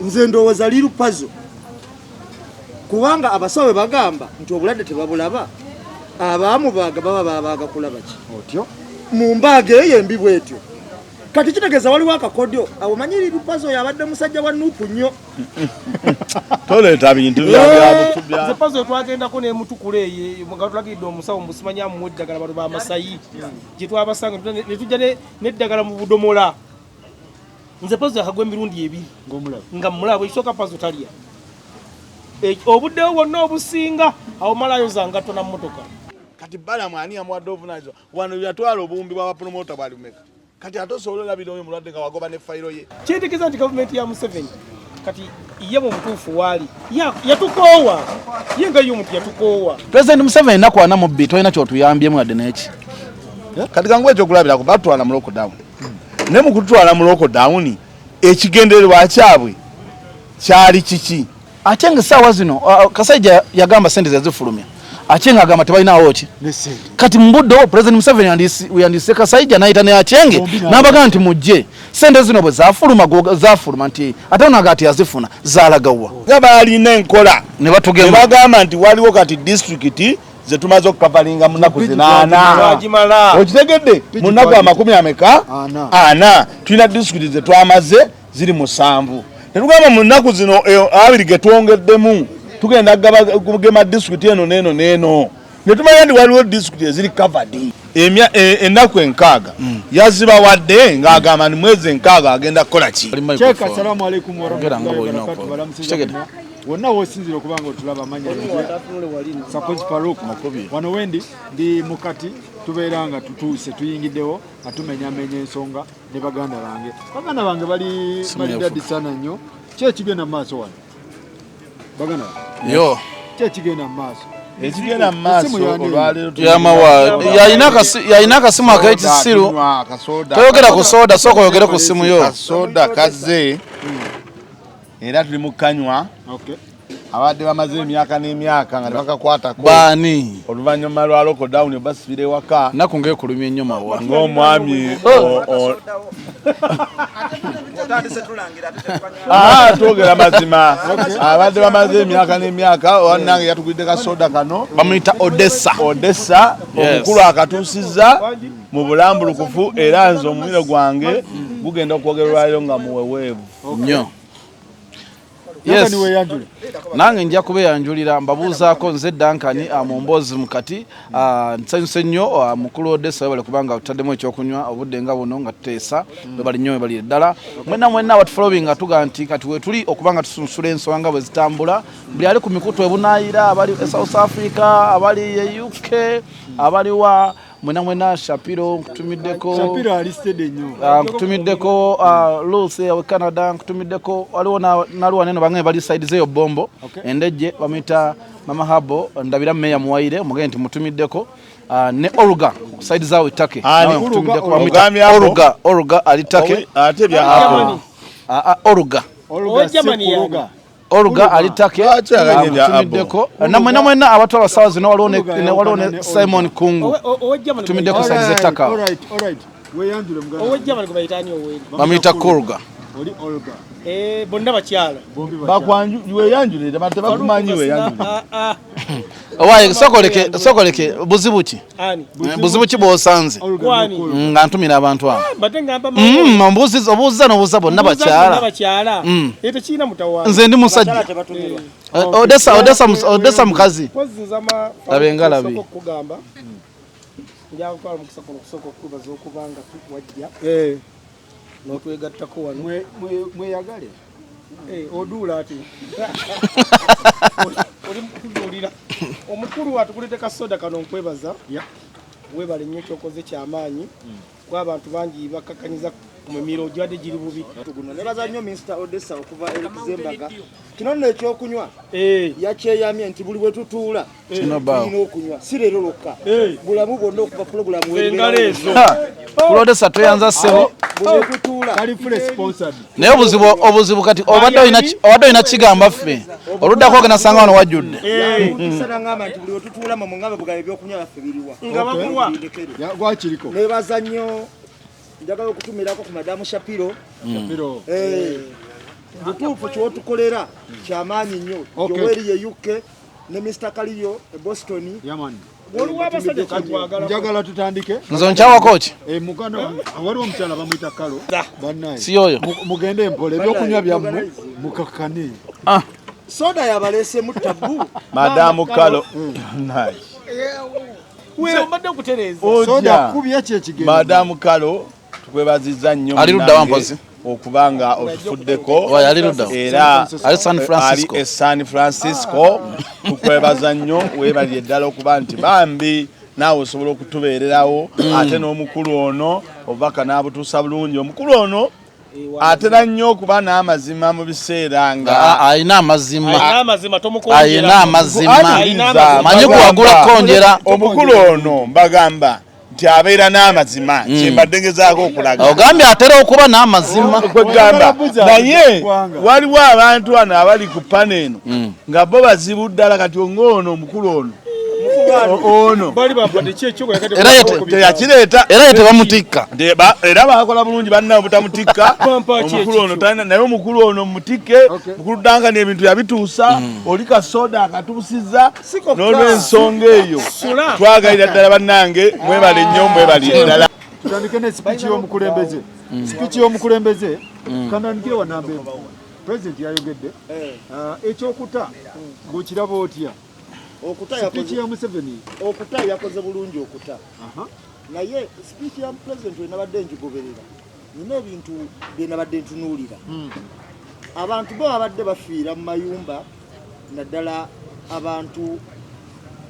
Nze ndowooza liru pazo, kubanga abasawo bwe bagamba nti obulwadde tebabulaba, abaamubaaga baba babaaga kulaba ki? Otyo. Mu mbaaga eyo embi bwetyo. Kati kitegeeza waliwo akakodyo. Awo manyi Lil Pazo yabadde musajja wa NUP nnyo. Toleeta bintu bya bya bya. Nze Pazo twagendako n'emutukula eyo nga tulagiridde omusawo mbu simanyi amuwa eddagala bano bamasayi gye twabasanga ne tujja n'eddagala mu budomola. Nze Pazo yakagwa emirundi ebiri nga mmulaba. Ekisooka, Pazo talya. Obuddewo bwonna obusinga awo malayo zangatto na mmotoka. Kati Balamu ani yamuwadde obuvunaanyizibwa wano? Yatwala obuwumbi bw'abapromota bwali bumeka? Kati ate osobola olabira oyo mulwadde nga wagoba ne fayiro ye. Kyentegeeza nti gavumenti ya Museveni kati ye mu butuufu waali yatukoowa, ye nga ye omuntu yatukoowa. President Museveni, ennaku 42 tolina kyotuyambyemu yadde n'eki. Kati kangu ekyokulabirako, batutwala mu lockdown, naye mu kututwala mu lockdown ekigendererwa kyabwe kyali kiki? Ate nga essaawa zino Kasajja yagamba sente zezifulumya, ate nga agamba tebalinawo ki. Kati mu budde obwo President Museveni yandise Kasajja n'ayita ne Achenge n'abagaa nti mujje, sente zino bwe zafuluma, zafuluma nti ate onaga ati yazifuna zalagawa? Nga balina enkola. Ne batugema. Ne bagamba nti waliwo kati disitulikiti zetumaze okukavalinga mu nnaku zinaana. Twagimala. Okitegedde? Mu nnaku amakumi ameka? Ana. Ana. Tulina disitulikiti zetwamaze ziri 7. Tetugamba mu nnaku zino 20 getwongeddemu tugenda kugema disitulikiti eno n'eno n'eno, netumanya nti waliwo disitulikiti eziri covered. Ennaku 60 yazibawadde ng'agamba nti mwezi 60 agenda kukola ki? Check, assalamu alaikum Ogera nga warahmatullahi bw'olina wabarakatuh. okukola. Balamusiza Kitegedde. bonna. Wonna w'osinzira okuba nga otulaba, amanya Sakozi Faruk. Wano wendi ndi mukati, tubeera nga tutuuse, tuyingiddewo nga tumenyamenya ensonga ne baganda bange. Baganda bange bali malidadi sana nnyo. Ki ekigenda mu maaso wano, baganda bange? Yo. Ki ekigenda mu maaso? Ekigenda mu maaso Essimu yani? olwaleero Yamawa yalina akasimu ak'ekisiru. Tunywa akasoda. Toyogera ku soda, sooka oyogere ku simu yo. Kasoda kazze era tuli mu kanywa. Abadde bamaze emyaka n'emyaka nga tebakakwatako. Baani? Oluvannyuma lwa lockdown basibira ewaka. Nnaku ng'ekulumya ennyo, Mawa. Ng'omwami twogera mazima, abadde bamaze emyaka n'emyaka, wannange yatugulidde kasoda kano. Bamuyita Odessa. Odessa. Yes. Omukulu akatuusizza mu bulambulukufu, era nze omumiro gwange gugenda okwogera olwaliro nga muweweevu. Nnyo. Yes. Duncan, weeyanjule. Nange nja kubeyanjulira, mbabuuzaako. Nze Duncan mu mboozi mukati. Nsanyuse nnyo, mukulu Odessa, webale kubanga tutaddemu ekyokunywa obudde nga buno nga tuteesa. Webali nnyo, webalire ddala mwenna mwenna abatufollowing. Tuga nti kati wetuli okuba nga tusunsula ensonga nga bwe zitambula. Buli ali ku mikutu ebunaayira, abali e South Africa, abali e UK, abaliwa, mwena mwena. Shapiro, nkutumiddeko. Shapiro ali steady nnyo. Nkutumiddeko Ruth ewe Canada, nkutumiddeko. Waliwo naluwa neno bange bali side zeyo Bombo. Endejje bamuyita Mama Habo, ndabira Meya Muwaire, omugende nti mutumiddeko. Ne Olga side zaawe Take. Ani? Nawe nkutumiddeko. Bamuyita Ogambye Abo? Olga, Olga ali Take. Ate bya Apple. Olga. Olga. Owe Germany. Sekuruga. Olga ali Take. Lwaki aganye bya Apple? Nkutumiddeko namwe namwena abatwala sawa zino. Waliwo Olga waliwo yawukana ne ne Simon Kungu. Owe Germany. Tumiddeko side z'ettaka. Alright, weeyanjule muganda. Owe Germany gwe bayita ani oweeri? Bamuyita Kulga. Oli Olga. Eh, bonna bakyala. Bombi bakyala. Weyanjulire, tebakumanyi, weyanjulire. Ah, ah. Owaye, sokoleke sokoleke, buzibu ki? Ani? Buzibu ki bw'osanze? Olga Kwani? ne Kulga. Nga ntumira abantu abo. Mbadde ngamba Mbuuziza, obuuza n'obuuza, bonna bakyala. bakyala. Bakyala. Tekirina mutawaana. Nze ndi musajja. Tebatumirwa. Odessa, Odessa, Odessa mukazi. Mpozi nzama. Laba engalabi. Okugamba nja kutwala omukisa kuno okusooka okukwebaza okuba nga wajja n'otwegattako wano. Mweyagale. Oduula ati oli mukuduulira omukulu atugulidde kasoda kano, nkwebaza. Weebale nnyo, kyokoze kyamaanyi kuba abantu bangi bakkakanyiza ku mimiro gibadde giri bubi. Guno nebaza nnyo Mr Odessa okuva e Luxembourg. Kino nno ekyokunywa yakyeyamye nti buli bwe tutuula Kino baawo. tulina okunywa, si leero lwokka, bulamu bwonna okuva pulogulamu. Engalo ezo. Ku Odessa, tweyanza ssebo. Buli bwe tutuula. Kali fully sponsored. Naye obuzibu kati obadde olina kigamba ffe oluddako ogenda sanga wano wajjudde. Mukisa nangamba nti buli bwe tutuula mwe muŋŋambe bugambe ebyokunywa byaffe biriwa. Nga bakuwa. Bindekere. Gwakiriko. Nebaza nnyo, njagala okutumirako ku Madamu Shapiro. Shapiro. Butuufu kyotukolera kyamaanyi nnyo. Joel ye UK ne Mr. Kaliyo e Boston. Waliwo abasajja kyetwagala. Njagala tutandike. Nze onkyawako ki? Muganda waliwo omukyala bamuyita Kalo. Bannaye. Si oyo. Mugende mpola ebyokunywa byammwe mukakkane. Soda yabaleesemu tabu. Madamu Kalo. Wewe mbadde okutereeza. Soda kubya ki ekigendo? Madamu Kalo tukwebazizza nnyo. Ali ludda wa mpozi? Okubanga otufuddeko. Ali ludda. Era ali San Francisco. Ali San Francisco. Tukwebaza nnyo weebalire ddala okuba nti bambi naawe osobola okutubeererawo ate n'omukulu ono obubaka n'abutuusa bulungi. Omukulu ono atera nnyo okuba n'amazima mu biseera nga alina amazima. Alina amazima. Manyi kuwagula konjera. Omukulu ono mbagamba nti abeera n'amazima kyembadde ngezaako okulaga. Ogambye atera okuba n'amazima. Kwegamba naye waliwo abantu wano abali ku pano eno nga bo bazibu ddala kati ng'ono omukulu ono ono teyakireeta era ye tebamutikka era bakola bulungi banna obutamutikka omukulu ono talina naye omukulu ono mutikke mukulu ddanga n'ebintu yabituusa oli kasoda akatuusizza n'olw'ensonga eyo twagalira ddala bannange mwebale nnyo mwebalire ddala. Tutandike ne speech y'omukulembeze. Speech y'omukulembeze kanandikire wa namba emu. President yayogedde ekyokuta ng'okiraba otya? Speech ya Museveni okuta yakoze bulungi okuta. Naye speech ya president we nabadde njigoberera nina ebintu bye nabadde ntunuulira. Abantu bo babadde bafiira mu mayumba naddala abantu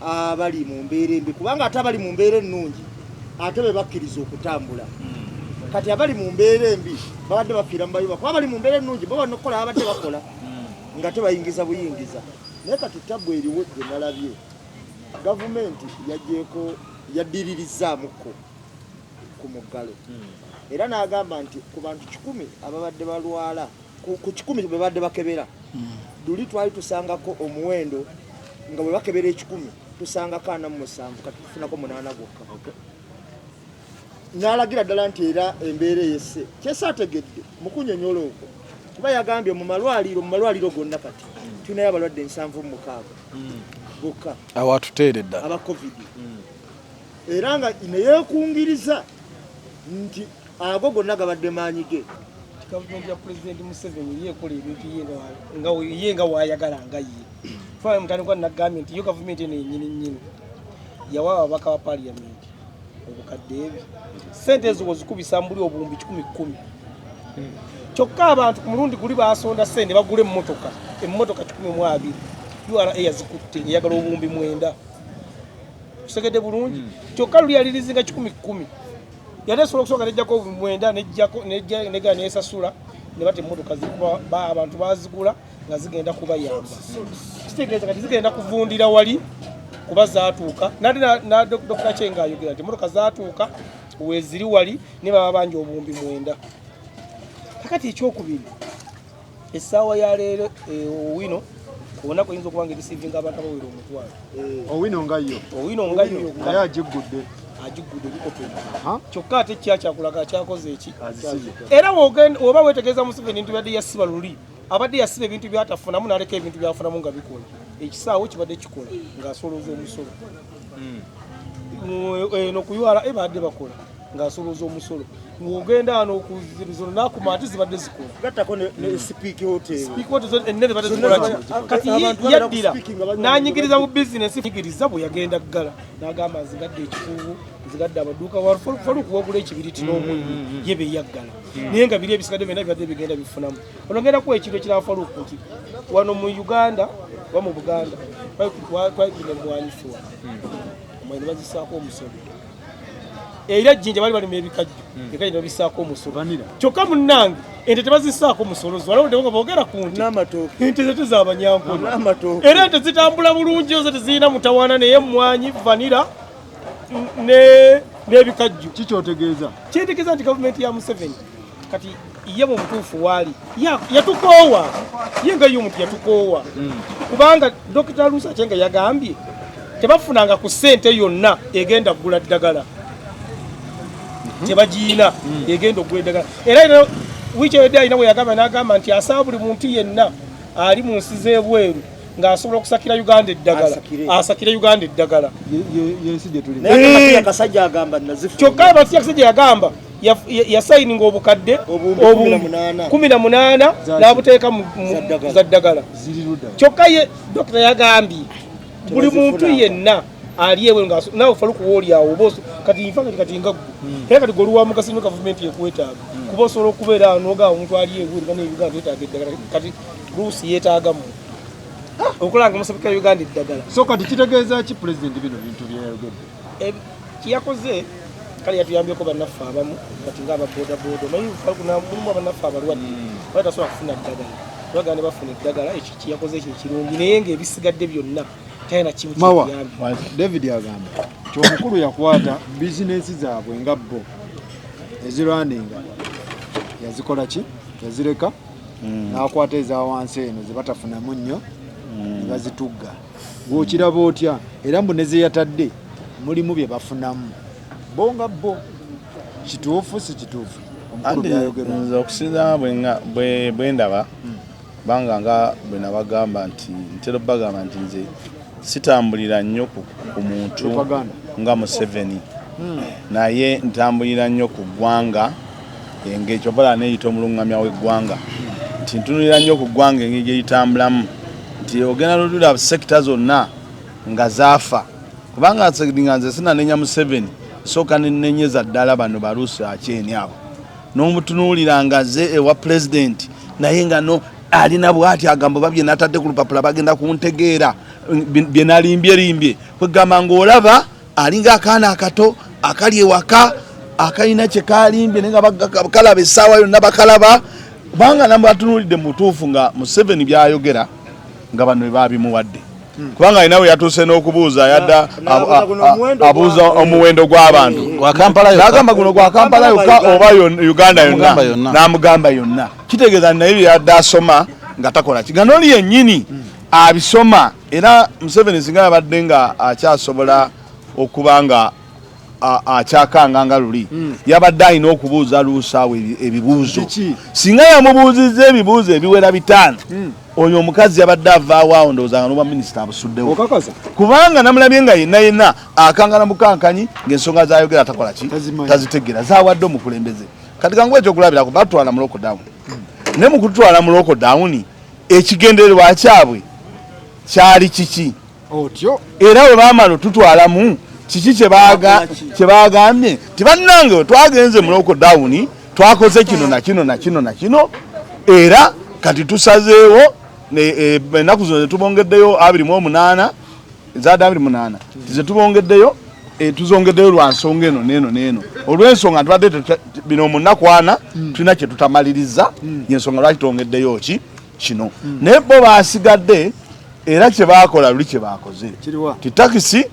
abali mu mbeera embi kubanga ate abali mu mbeera ennungi ate be bakkiriza okutambula. Kati abali mu mbeera embi babadde bafiira mu mayumba kuba abali mu mbeera ennungi bo balina okukola babadde bakola nga tebayingiza buyingiza. Naye kati tabu eriwo gye nalabye gavumenti yagyeko yaddiririzzaamukko ku muggalo era n'agamba nti ku bantu 100 ababadde balwala ku 100 bwe badde bakebera luli twali tusangako omuwendo nga bwe bakebera 100 tusangako 47 kati tufunako 8 gwokka. N'alagira ddala nti era embeera eyesse kyesaategedde mu kunnyonnyola okwo kuba yagambye mu malwaliro gonna kati tulinayo abalwadde 76 bokka awo atuteere ddala aba COVID era nga neyeekungiriza nti ago gonna gabadde maanyi ge. Gavumenti ya Pulezidenti Museveni yeekola ebintu ye nga waayagala nga ye. Twala mutandikwa nagambye nti yo gavumenti eno yennyini nnyini yawa ababaka ba paaliyamenti obukadde ebi ssente ezo wozikubisa mbuli obuwumbi 110. Kyokka abantu ku mulundi guli basonda ssente bagula emmotoka 120 URA yazikutte eyagala obuwumbi 9. Kitegedde bulungi. Kyokka luli yalirizinga 110 yali esobola okusooka nejjako 9 nejjako nejja nesasula ne bata emmotoka zikuba abantu bazigula nga zigenda kubayamba. Kitegeeza kati zigenda kuvundira wali kuba zaatuuka nate na Dr. Chenga ayogera nti emmotoka zaatuuka weeziri wali ne baba banja obuwumbi 9. Kakati ekyokubiri essaawa ya leero Owino olunaku oyinza okuba nga erisiivinga abantu abawera 1000. Owino nga yo. Owino nga yo. Naye agiggudde. Agiggudde ebikopo. Kyokka ate kyakulaga kyakoze eki. Era oba weetegereza Museveni nti badde yasiba luli abadde yasiba ebintu byatafunamu n'aleka ebintu byafunamu nga bikola. Ekisaawo kibadde kikola ng'asolooza omusolo. Eno ku URA badde bakola ng'asolooza omusolo. Ng'ogenda wano ku zino n'akuma ate zibadde zikola. Gattako ne Speak Hotel. Speak Hotel zo ennene zibadde zikola. Kati yaddira n'anyigiriza mu bizinensi nyigiriza bwe yagenda ggala n'agamba nzigadde ekikuubo nzigadde amaduuka Faruku wagula ekibiriti n'omunnyo ye be yaggala. Naye nga biri ebisigadde byonna bibadde bigenda bifunamu. Ono ngenda kuwa ekintu ekirala Faruku nti wano mu Uganda oba mu Buganda twali emmwanyi ffe wano. Emmwanyi bazisaako omusolo. Era Jjinja bali balima ebikajjo ebikajjo babisaako omusolo. Kyokka munnange ente tebazisaako musolo zo waliwo nga boogera ku nte ente zo tez'abanyankole era ente zitambula bulungi zo tezirina mutawaana naye emmwanyi vanira n'ebikajjo. Kikyotegeeza? Kyentegeeza nti gavumenti ya Museveni kati ye mu butuufu waali yatukoowa ye nga ye omuntu yatukoowa kubanga Dr. Lusa Aceng yagambye tebafunanga ku ssente yonna egenda kugula ddagala tebagiina egenda okugula eddagala era Wiiki ewedde alina bwe yagamba, n'agamba nti asaba buli muntu yenna ali mu nsi z'ebweru ng'asobola okusakira Uganda eddagala, asakire Uganda eddagala. Yensi gye tuli. Naye ate Kasajja agamba nazifuna. Kyokka Matiya Kasajja yagamba yasayininga obukadde Obuwumbi 18 n'abuteeka mu za ddagala. Kyokka ye dokita yagambye buli muntu yenna ali ewe nga nawe Faluku wooli awo oba kati infa kati kati nga ggwe era kati gwe oli wa mugaso nnyo gavumenti ekwetaaga kuba osobola okubeera awo n'ogamba omuntu ali ebweru nga ne Uganda twetaaga eddagala, kati Luusi yeetaaga mmwe okulaba nga musabikira Uganda eddagala. So kati kitegeeza ki pulezidenti bino bintu byeyayogedde? Kyeyakoze kale yatuyambyeko bannaffe abamu kati nga aba bodaboda, omanyi Faluku mulimu abannaffe abalwadde bali tasobola kufuna ddagala, bagamba ne bafuna eddagala. Ekyo kyeyakoze ekyo ekirungi, naye ng'ebisigadde byonna talina kimu Mawa kyeyambye. David agamba nti omukulu yakwata bizinensi zaabwe nga bo ezirwaninga yazikola ki, yazireka n'akwata eza wansi eno ze batafunamu nnyo ne bazitugga. Gw'okiraba otya? Era mbu ne ze yatadde mulimu bye bafunamu bo nga bo. Kituufu si kituufu omukulu byayogerwa? Nze okusinza bwe ndaba, banga nga bwe nabagamba nti ntera bagamba nti nze sitambulira nnyo ku muntu nga Museveni, naye ntambulira nnyo ku ggwanga engeri kyova neeyita omulungamya w'eggwanga, nti ntunulira nnyo ku ggwanga engeri gye litambulamu, nti ogenda lulula sekita zonna nga zaafa, kubanga nga nze sinanenya Museveni, sooka nenenyeza ddala bano baluusi akyeni abo n'omutunuulira nga ze ewa pulezidenti, naye nga no alina bwati agamba oba bye natadde ku lupapula bagenda kuntegeera bye nalimbye limbye, kwegamba ng'olaba alinga akaana akato akali ewaka akalina kye kalimbye, naye nga kalaba essaawa yonna bakalaba, kubanga nabatunuulidde mu butuufu nga Museveni byayogera nga bano babimuwadde, kubanga alina we yatuuse n'okubuuza yadda abuuza omuwendo gw'abantu n'agamba guno gwa Kampala yokka oba Uganda yonna, n'amugamba yonna. Kitegeeza naye byeyadde asoma nga takola ki, nga n'oli yennyini abisoma. Era Museveni singa yabadde nga akyasobola okuba nga akyakanga nga luli, yabadde alina okubuuza Luusi awo ebibuuzo. Singa yamubuuzizza ebibuuzo ebiwera 5, oyo omukazi yabadde avaawo awo, ndowooza nga n'obwa minisita abusuddewo, kubanga namulabye nga yenna yenna akangana mukankanyi ng'ensonga zayogera takola ki, tazitegeera zawadde omukulembeze. Kati kangu ekyokulabirako, batwala mu lockdown, naye mu kutwala mu lockdown ekigendererwa kyabwe kyali kiki? Era bwe baamala otutwalamu kiki kye bagambye? Ti bannange we twagenze mu lockdown twakoze kino na kino na kino na kino, era kati tusazeewo ennaku zino zetubongeddeyo 28, ezadde 28 zetubongeddeyo, tuzongeddeyo lwa nsonga eno neeno neeno, olw'ensonga ntibadde bino mu nnaku 40 tulina kye tutamaliriza, yensonga lwaki twongeddeyo ki kino. Naye bo basigadde era kye baakola luli kye baakoze ti takisi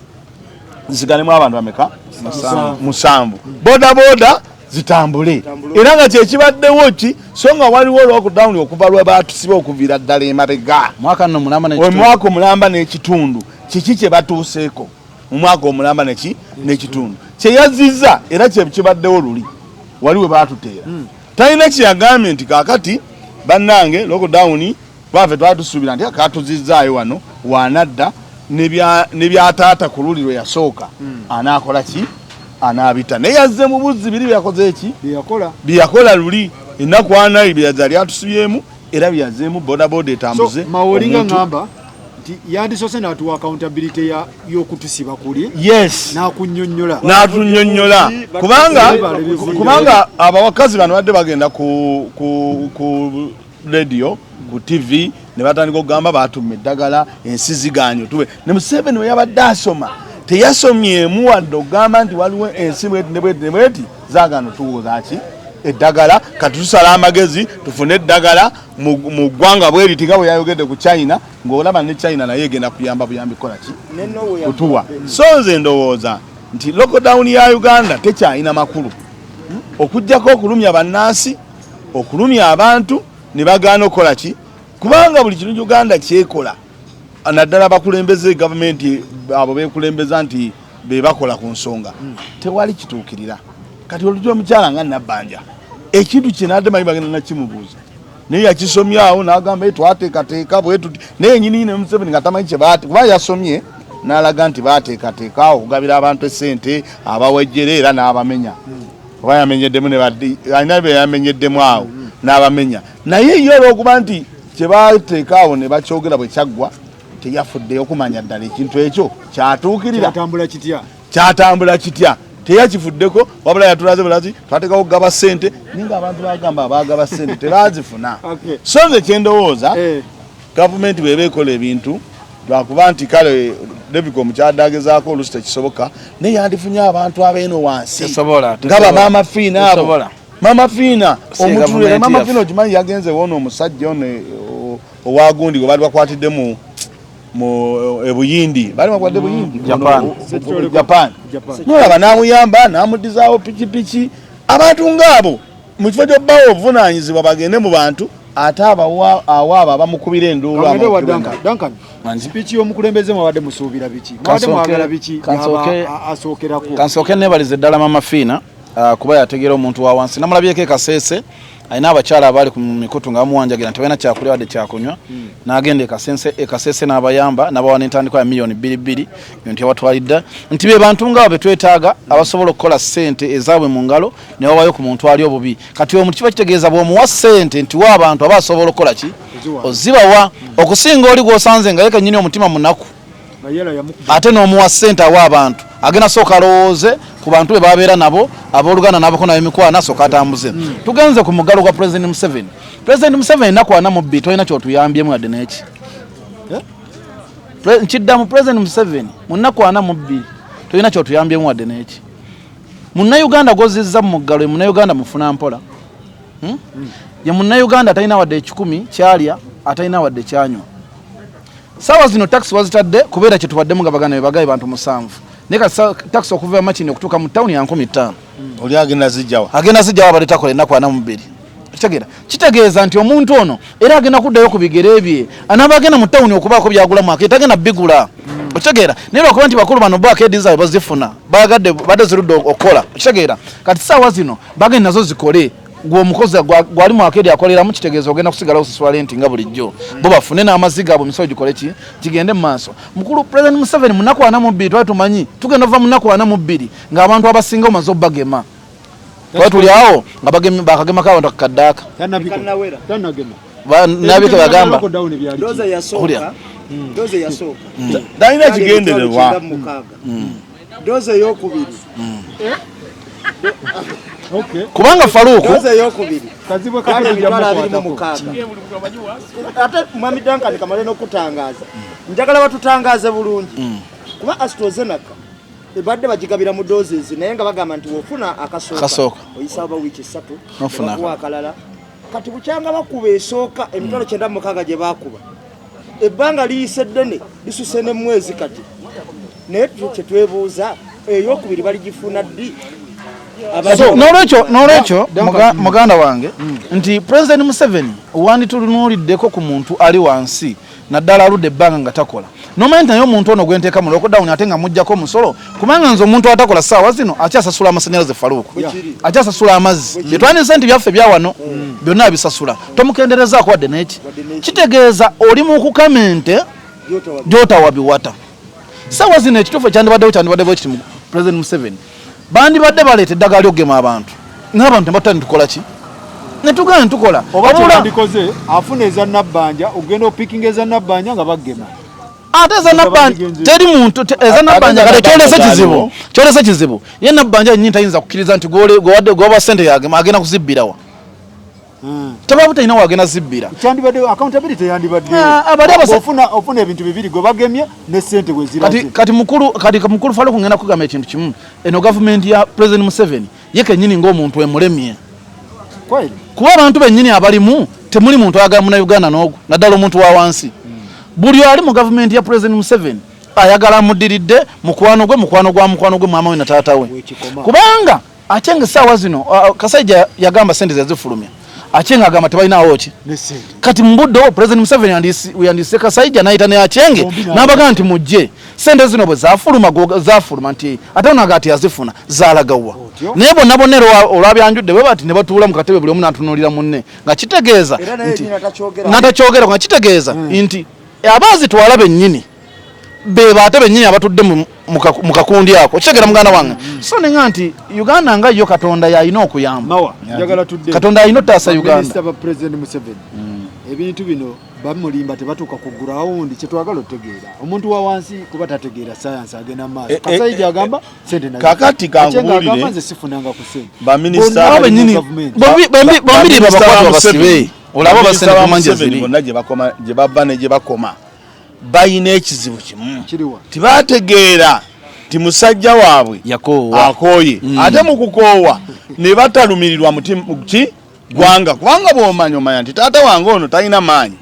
zisigalemu abantu bameka? 7, boda boda zitambule, era nga kyekibaddewo ki, so nga waliwo lockdown okuva lwe batusiba okuviira ddala emabega omwaka omulamba n'ekitundu. Kiki kye batuuseeko mu mwaka omulamba n'ekitundu kyeyazizza? Era kyekibaddewo luli wali we batuteera, talina kyeyagambye nti kaakati bannange lockdown baffe twali tusuubira nti akatuzizzaayo wano wanadda ne byataata ku luli lwe yasooka anaakola ki, anaabita, naye yazze mu buzzi biri byeyakoze eki byeyakola luli ennaku 40 byeyazali atusibyemu, era byeyazeemu bodaboda etambuze. Mawolinga ngamba nti yandisoose n'atuwa accountability y'okutusiba kuli. Yes. N'akunnyonnyola. N'atunnyonnyola, kubanga abawakazi bano badde bagenda ku radio, ku TV, ne batandika okugamba batumma eddagala, ensi ziganye tube ne Museveni. We yabadde asoma teyasomyemu wadde okugamba nti waliwo ensi bweti ne bweti ne bweti zaagaana otuwuuza ki eddagala, kati tusala amagezi tufune eddagala mu ggwanga bweriti, nga bwe yayogedde ku China, ng'olaba ne China naye egenda kuyamba buyambi kukola ki, kutuwa. So nze ndowooza nti lockdown ya Uganda tekyalina makulu okugjako okulumya bannansi, okulumya abantu ne bagaana okukola ki, kubanga buli kintu Uganda kyekola, naddala abakulembeze gavumenti abo bekulembeza nti be bakola ku nsonga, tewali kituukirira. Kati olutya omukyala nga Nabbanja Ekintu kye nadde manyi bagenda nakimubuuza, naye yakisomye awo n'agamba, "Eh, twateekateeka bwe tuti," naye nyini ne Museveni nga tamanyi kye baate, kuba yasomye n'alaga nti baateekateeka awo okugabira abantu esente abawejjere era n'abamenya, oba yamenyeddemu ne baddi alina be yamenyeddemu awo n'abamenya. Naye ye olw'okuba nti kye baateeka awo ne bakyogera bwe kyaggwa, teyafuddeyo okumanya ddala ekintu ekyo kyatuukirira, kyatambula kitya, kyatambula kitya, teyakifuddeko. Wabula yatulaze bulazi twateekawo okugaba ssente, naye nga abantu bagamba abaagaba ssente tebazifuna. So nze kyendowooza, gavumenti bweba ekola ebintu, lwakuba nti kale David omukyadde agezaako, oluusi tekisoboka, naye yandifunye abantu abeeno wansi Tesobola, nga tesobola. bamaama Fiina abo. Tesobola. Mama Fiina Si omutulera gavumenti Mama yaffe. Fiina okimanyi yagenze woona omusajja ono owagundi gwe baali bakwatidde mu ebuyindi, baali bakwatidde Buyindi. Japan. Japan. Japan. Nolaba n'amuyamba n'amuddizaawo pikipiki. Abantu ngaabo mu kifo ky'obbawa obuvunaanyizibwa bagende mu bantu, ate abawa awo abo abamukubira enduulu. Kangende wa abamukubira Duncan. Duncan, Manji. speech y'omukulembeze mwabadde musuubira biki? Mwabadde mwagala biki? Yaba asookerako. Kansooke neebalize ddala Mama Fiina, kuba yategeera omuntu wa wansi. Namulabyeko e Kasese alina abakyala abaali ku mikutu nga bamuwanjagira nti balina kyakulya wadde kyakunywa, n'agenda e Kasese n'abayamba n'abawa n'entandikwa ya miliyoni 2 2 nti yabatwalidde, nti be bantu ngaabo be twetaaga abasobola okukola ssente ezaabwe mu ngalo ne bawayo ku muntu ali obubi. Kati omuntu kiba kitegeeza bw'omuwa ssente nti wa abantu aba asobola okukola ki? Oziwa. Ozibawa, okusinga oli gw'osanze nga ye kennyini omutima munaku, Nga yera yamukuba. ate n'omuwa ssente awa abantu, agenda sooka alowooze ku bantu be babeera nabo, abooluganda n'abako nabemikwano, asooka atambuze. Tugenze ku muggalo gwa President Museveni. President Museveni, ennaku 42 tolina kyotuyambyemu wadde n'eki. Eh? Nkiddamu, President Museveni, mu nnaku 42 tolina kyotuyambyemu wadde n'eki. Munnayuganda gwozizza mu muggalo ye munnayuganda mufuna mpola. Ye munnayuganda atalina wadde 100 kyalya, atalina wadde kyanywa. Saawa zino taxi wazitadde kubeera kyetubaddemu nga baganda bebagaye bantu 7, naye kati taxi okuva e Makindye okutuuka mu tawuni ya 5000. Oli agenda zijjawa? Agenda zijjawo abadde takola ennaku 42? Kitegeera, kitegeeza nti omuntu ono era agenda kuddayo ku bigere bye. Anaaba agenda mu tawuni okubaako byagulamu ake tagenda bigula, okitegeera? Naye lwakuba nti bakulu bano bo akeedi zaabwe bazifuna, bayagadde badde zirudde okukola, okitegeera? Kati saawa zino bagenda nazo zikole. Gwe omukozi gwali mu akeedi akoleramu, kitegeeza ogenda kusigala osasula renti nga bulijjo, bo bafune n'amazzi gaabwe, emisolo gikole ki, gigende mu maaso. Mukulu President Museveni, mu nnaku 42 twali tumanyi tugenda kuva mu nnaku 42 ng'abantu abasinga omaze obbagema. Twali tuli awo nga bakagemako abantu akakaddaaka. Tannabikola. Kannawera. Tannagema. Nabike bagamba. Lockdown byali ki? Doze yasooka. Hulya. Doze yasooka Talina yali kigendererwa. 96,000. Doze eyokubiri. Okay. Kubanga Faluuku Doze eyokubiri Kazibwe yali Kato 260,000. Ate mwami Duncan, kamale n'okutangaaza, njagala batutangaaze bulungi, kuba AstraZeneca ebadde bagigabira mu doses, naye nga bagamba nti wofuna akasooka Kasooka. oyisawo ba wiiki 3, Nofuna nebakuwa akalala. Kati bukyanga bakuba esooka 96,000 gye bakuba, ebbanga liyise ddene, lisuse ne mwezi kati, naye kyetwebuuza, eyokubiri baligifuna ddi? N'olwekyo muganda wange, nti President Museveni wanditunuuliddeko ku muntu ali wansi, naddala aludde ebbanga nga takola, nomanya nti naye omuntu ono gwenteeka mu lockdown ate nga muggyako omusolo, kubanga nze omuntu atakola saawa zino akyasasula amasanyalaze, Faluuku, akyasasula amazzi, byetwandiise nti byaffe byawano byonna abisasula, tomukenderezaako wadde n'eki. Kitegeeza oli mu kukama ente gyotawa biwata. Saawa zino ekituufu ekyandibaddewo kyandibadde bwe kiti: mu President Museveni bandibadde baleeta eddagala lyokugema abantu, n'abantu nebatutandi tukola ki, netugenda netukola. Oba Wabula kyebandikoze, afuna eza nabbanja, ogenda opikinga eza nabbanja nga bagema. Ate eza nabbanja Babigenze. teri muntu eza nabbanja Ate kale eza kyolese Nabbanja kizibu, zaaliwo. kyolese kizibu. Ye nabbanja yennyini tayinza kukkiriza nti gwewadde gwewa sente yagema, agenda kuzibbirawa? Tebaba talina wagenda zibbira. Kyandibadde accountability yandibadde. Ah, Ofuna ebintu bibiri, gwe bagemye ne sente bwe Kati ziraze. Kati mukulu Faluku, ngenda kugamba ekintu kimu. Eno gavumenti ya President Museveni ye kennyini ng'omuntu emulemye, Kweli. kuba abantu bennyini abalimu temuli muntu ayagala munnayuganda n'ogwo, naddala omuntu wa wansi. Buli ali mu gavumenti ya President Museveni ayagala amuddiridde, mukwano gwe, mukwano gwa mukwano gwe, maama we na taata we. Wekikoma. Kubanga Aceng essaawa zino, Kasajja yagamba sente zezifulumya, Aceng agamba tebalinawo ki Ne sente. Kati mu budde obwo President Museveni yandise Kasajja n'ayita ne Acenge Bombi n'abagaa nti mujje, sente zino bwe zafuluma, zafuluma nti ate onaga ati yazifuna zalagawa? Naye bonna bonna era olwabyanjudde bwe bati ne batuula mu katebe, buli omu n'atunuulira munne, nga kitegeeza nti n'atakyogera, nga kitegeeza nti abaazitwala bennyini beba ate bennyini abatudde mu kakundi ako. Kitegeera muganda wange? So nenga nti Uganda nga yo Katonda yalina okuyamba, Katonda alina ottaasa Uganda. Ba President Museveni, ebintu bino bamulimba, tebatuuka ku ground. Kyetwagala otegeera, omuntu wa wansi kuba tategeera science, agenda mu maaso. Kasaija agamba sente, kakati kankubuulire, nze sifunanga ku sente. Baminisita bennyini bombiri babakwata babasibe, olaba basente kumanja ziri bonna gye bakoma, gye bava ne gye bakoma, bayina ekizibu kimu, tibategeera ti musajja waabwe akooye. Ate mu kukoowa ne batalumirirwa ki gwanga, kubanga bw'omanya omanya nti taata wange ono talina maanyi,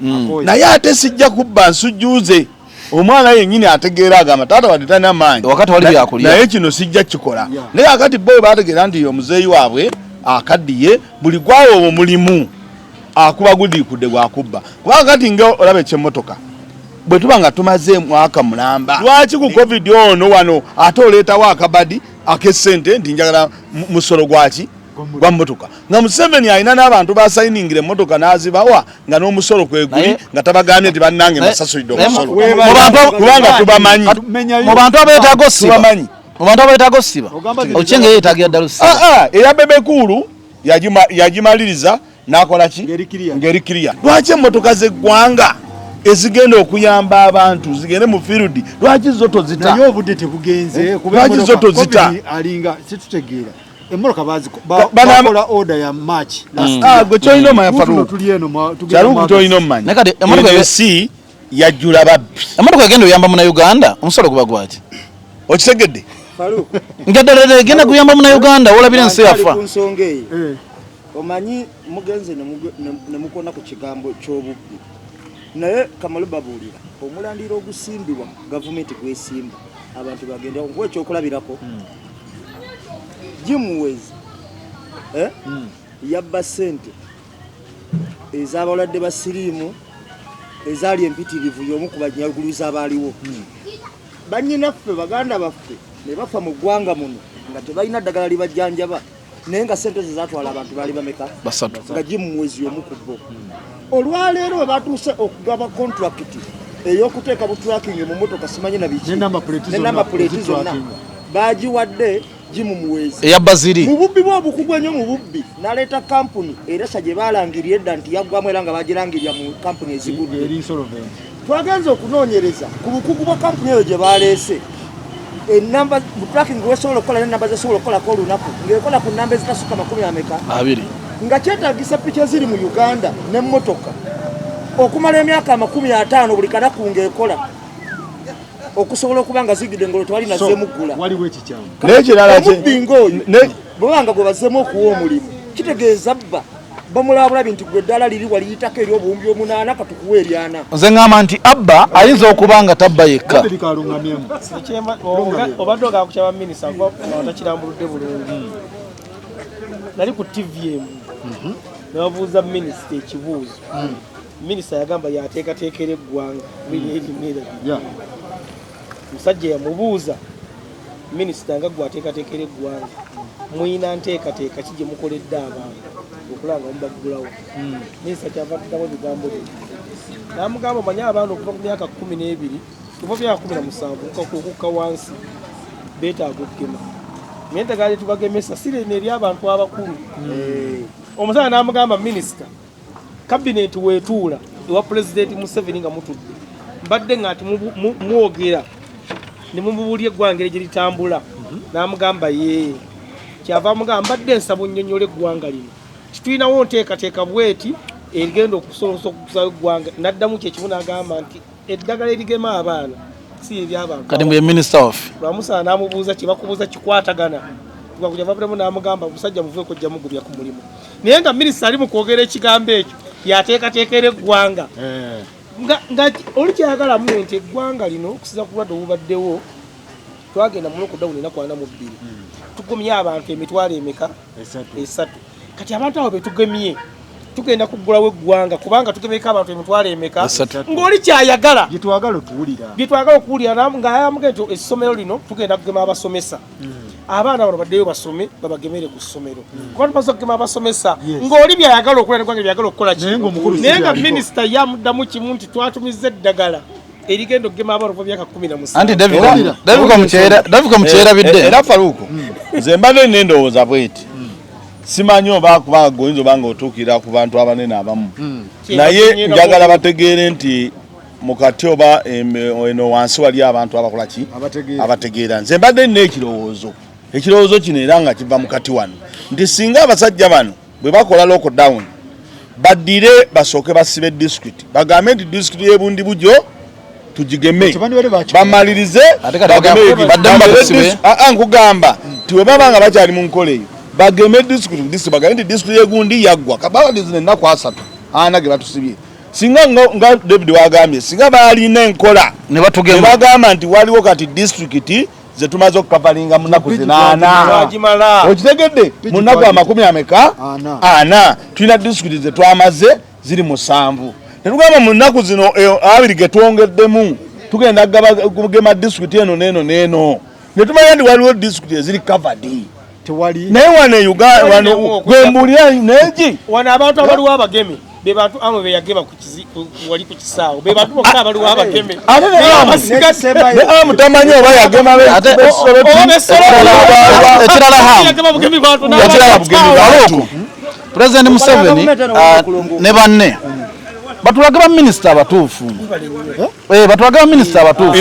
naye ate sijja kubba nsujjuze. Omwana yennyini ategeera, agamba taata wadde talina maanyi, naye kino sijja kikola. Naye akati bo bategeera nti omuzeeyi waabwe akaddiye, buli gwawo omulimu akuba gudiikudde gwakubba. Kubanga kati nga olaba ekyemmotoka, bwe tuba nga tumaze mwaka mulamba, lwaki ku COVID ono wano ate oleetawo akabadi ak'essente nti njagala musolo gwaki gwa mmotoka, nga Museveni alina n'abantu basayiningira emmotoka n'azibawa nga n'omusolo kweguli, nga tabagambye nti bannange basasulidde omusolo, kubanga tubamanyi. Mu bantu abeetaaga osiba, mu bantu abeetaaga osiba, Ochieng yeetaagira ddala osiba. Eya Bebe Cool yagimaliriza n'akola ki ng'eri clear. Lwaki emmotoka z'eggwanga ezigenda okuyamba abantu zigende mu field, lwaki zo tozita? Naye obudde tebugenze? Lwaki zo tozita? Alinga situtegeera emmotoka bakola order ya March. Gwe kyolina omanya, Faruku, kyolina omumanya ensi yajjula babbi. Emmotoka egenda oyamba munauganda, omusolo guba gwaki? Okitegedde? Nga ddala egenda kuyamba munauganda, olabira ensi yafa. Ku nsonga eyo, omanyi mugenze ne mukona ku kigambo ky'obubbi, naye kamalu babuulira omulandiro ogusimbibwa gavumenti gwesimba abantu bagenda nkuwa ekyokulabirako. Jim Muhwezi yabba ssente ez'abalwadde ba siriimu ezaali empitirivu, y'omu ku banyaguluzi abaaliwo. Bannyinaffe, baganda baffe ne bafa mu ggwanga muno nga tebalina ddagala libajjanjaba, naye nga sente ezo zatwala abantu baali bameka? Basatu. Nga Jim Muhwezi y'omu ku bo. Olwaleero we batuuse okugaba contract ey'okuteeka bu tracking mu motoka, simanyi na biki, Ne number plate ne number plate zonna, bagiwadde Jim Muhwezi. Eya Baziri. Mu bubbi bwe obukugu ennyo mu bubbi, n'aleeta kampuni erasa gye balangirira edda nti yaggwamu, era nga bagirangirira mu kampuni ezigudde. Twagenze okunoonyereza ku bukugu bwa kampuni eyo gye baleese, enamba tracking wesobola okukola nenamba zesobola okukolako olunaku, ng'ekola ku namba ezitasukka makumi ameka? 20. Nga kyetagisa piki eziri mu Uganda n'emmotoka okumala emyaka 50, buli kanaku ng'ekola, okusobola okuba nga zigidde ngolo tewali nazeemuggula. Waliwo ekikyamu. N'ekirala Omubbi ng'oyo bwebanga gwe bazzeemu okuwa omulimu, kitegeeza bba bamulabulabi nti gwe eddala liri waliyitako eri 8000, katukuwa eryana. Nze ŋŋamba nti abba ayinza okuba nga tabba yekka. Obadde ogamba kukyaba minisita takirambuludde bulungi. Nali ku TV emu nebabuuza minisita ekibuuzo. Minisita yagamba yateekateekera eggwanga biri. Musajja yamubuuza, minisita nga gwe ateekateekera eggwanga, muyina nteekateeka ki gye mukoledde abantu okulaba nga mubaggulawo? Minisita kyava tuddamu ebigambo bye n'amugamba, omanyi abaana okuva ku myaka 12, kuva ku myaka 17 okukka wansi beetaaga okugema, naye eddagala lye tubagemesa si lino eri abantu abakulu. Omusajja n'amugamba, minisita, kabineti weetuula ewa Pulezidenti Museveni nga mutudde, mbadde nga nti mwogera ne mumubuulya eggwanga eri gye litambula. N'amugamba ye kyava amugamba, mbadde nsaba onnyonnyola eggwanga lino titulinawo nteekateeka bweti erigenda okusobola okusawo eggwanga. N'addamu kyekimu n'agamba nti eddagala erigema abaana si eryabantu. Kati mbu ye minisita waffe. Lwamusana n'amubuuza kyebakubuuza kikwatagana vabulemu, n'amugamba omusajja muveeko ojja mugubya ku mulimu. Naye nga minisita ali mu kwogera ekigambo ekyo yateekateekera eggwanga nga oli kyayagalamu nti eggwanga lino okusinza ku bulwadde obubaddewo, twagenda mu lockdown enaku 42, tugumye abantu emitwalo emeka? 3. Kati abantu abo betugemye, tugenda kuggulawo eggwanga kubanga tugemyeko abantu emitwalo emeka? Ng'oli kyayagala byetwagala otuwulira byetwagala okuwulira, nga ayamuge nti essomero lino tugenda kugema abasomesa. Abaana bano baddeyo basome, babagemere ku ssomero. Kuba tumaze okugema abasomesa, ng'oli byayagala okukola neggwanga byayagala okukola ki. Naye nga minisita yamuddamu kimu nti twatumizza eddagala erigenda okugema abaana okuva myaka 17. Anti David Mukyerabidde. Era Faruku, nze mbadde nina endowooza bweti. Simanyi oba kubanga goyinza oba ng'otuukirira ku bantu abanene abamu. Naye njagala bategeere nti mukati oba eno wansi wali abantu abakola ki? Abategeera. Nze mbadde nina ekirowoozo. Ekirowoozo kino era nga kiva mukati wano. Nti singa abasajja bano bwe bakola lockdown, baddire basooke basibe district. Bagambe nti district y'e Bundibugyo tugigeme. Bamalirize, nkugamba nti bwe baba nga bakyali mu nkola eyo, bageme district ku district, bagambe nti district y'egundi yaggwa. Kababadde zino ennaku 3 ana ge batusibye. Singa nga David wagambye, singa baalina enkola ne batugema, ne bagamba nti waliwo kati district ze tumaze okukavalinga mu nnaku 8. Okitegedde? Mu nnaku 40 4. Tulina district ze twamaze ziri 7. Tetugamba mu nnaku zino 2 ge twongeddemu tugenda kugema district eno n'eno n'eno. Ne tumanya nti waliwo district eziri covered. Naye wano e Uganda wano gwe mbulira neegi. Wano abantu abaliwo abageme be bantu abo be yagema wali ku kisaawe be bantu bokka abaliwo abageme. Ate ne amu tamanyi oba yagema ekirala Faruku, President Museveni ne banne batulage ba minisita abatuufu. Batulage ba minisita abatuufu.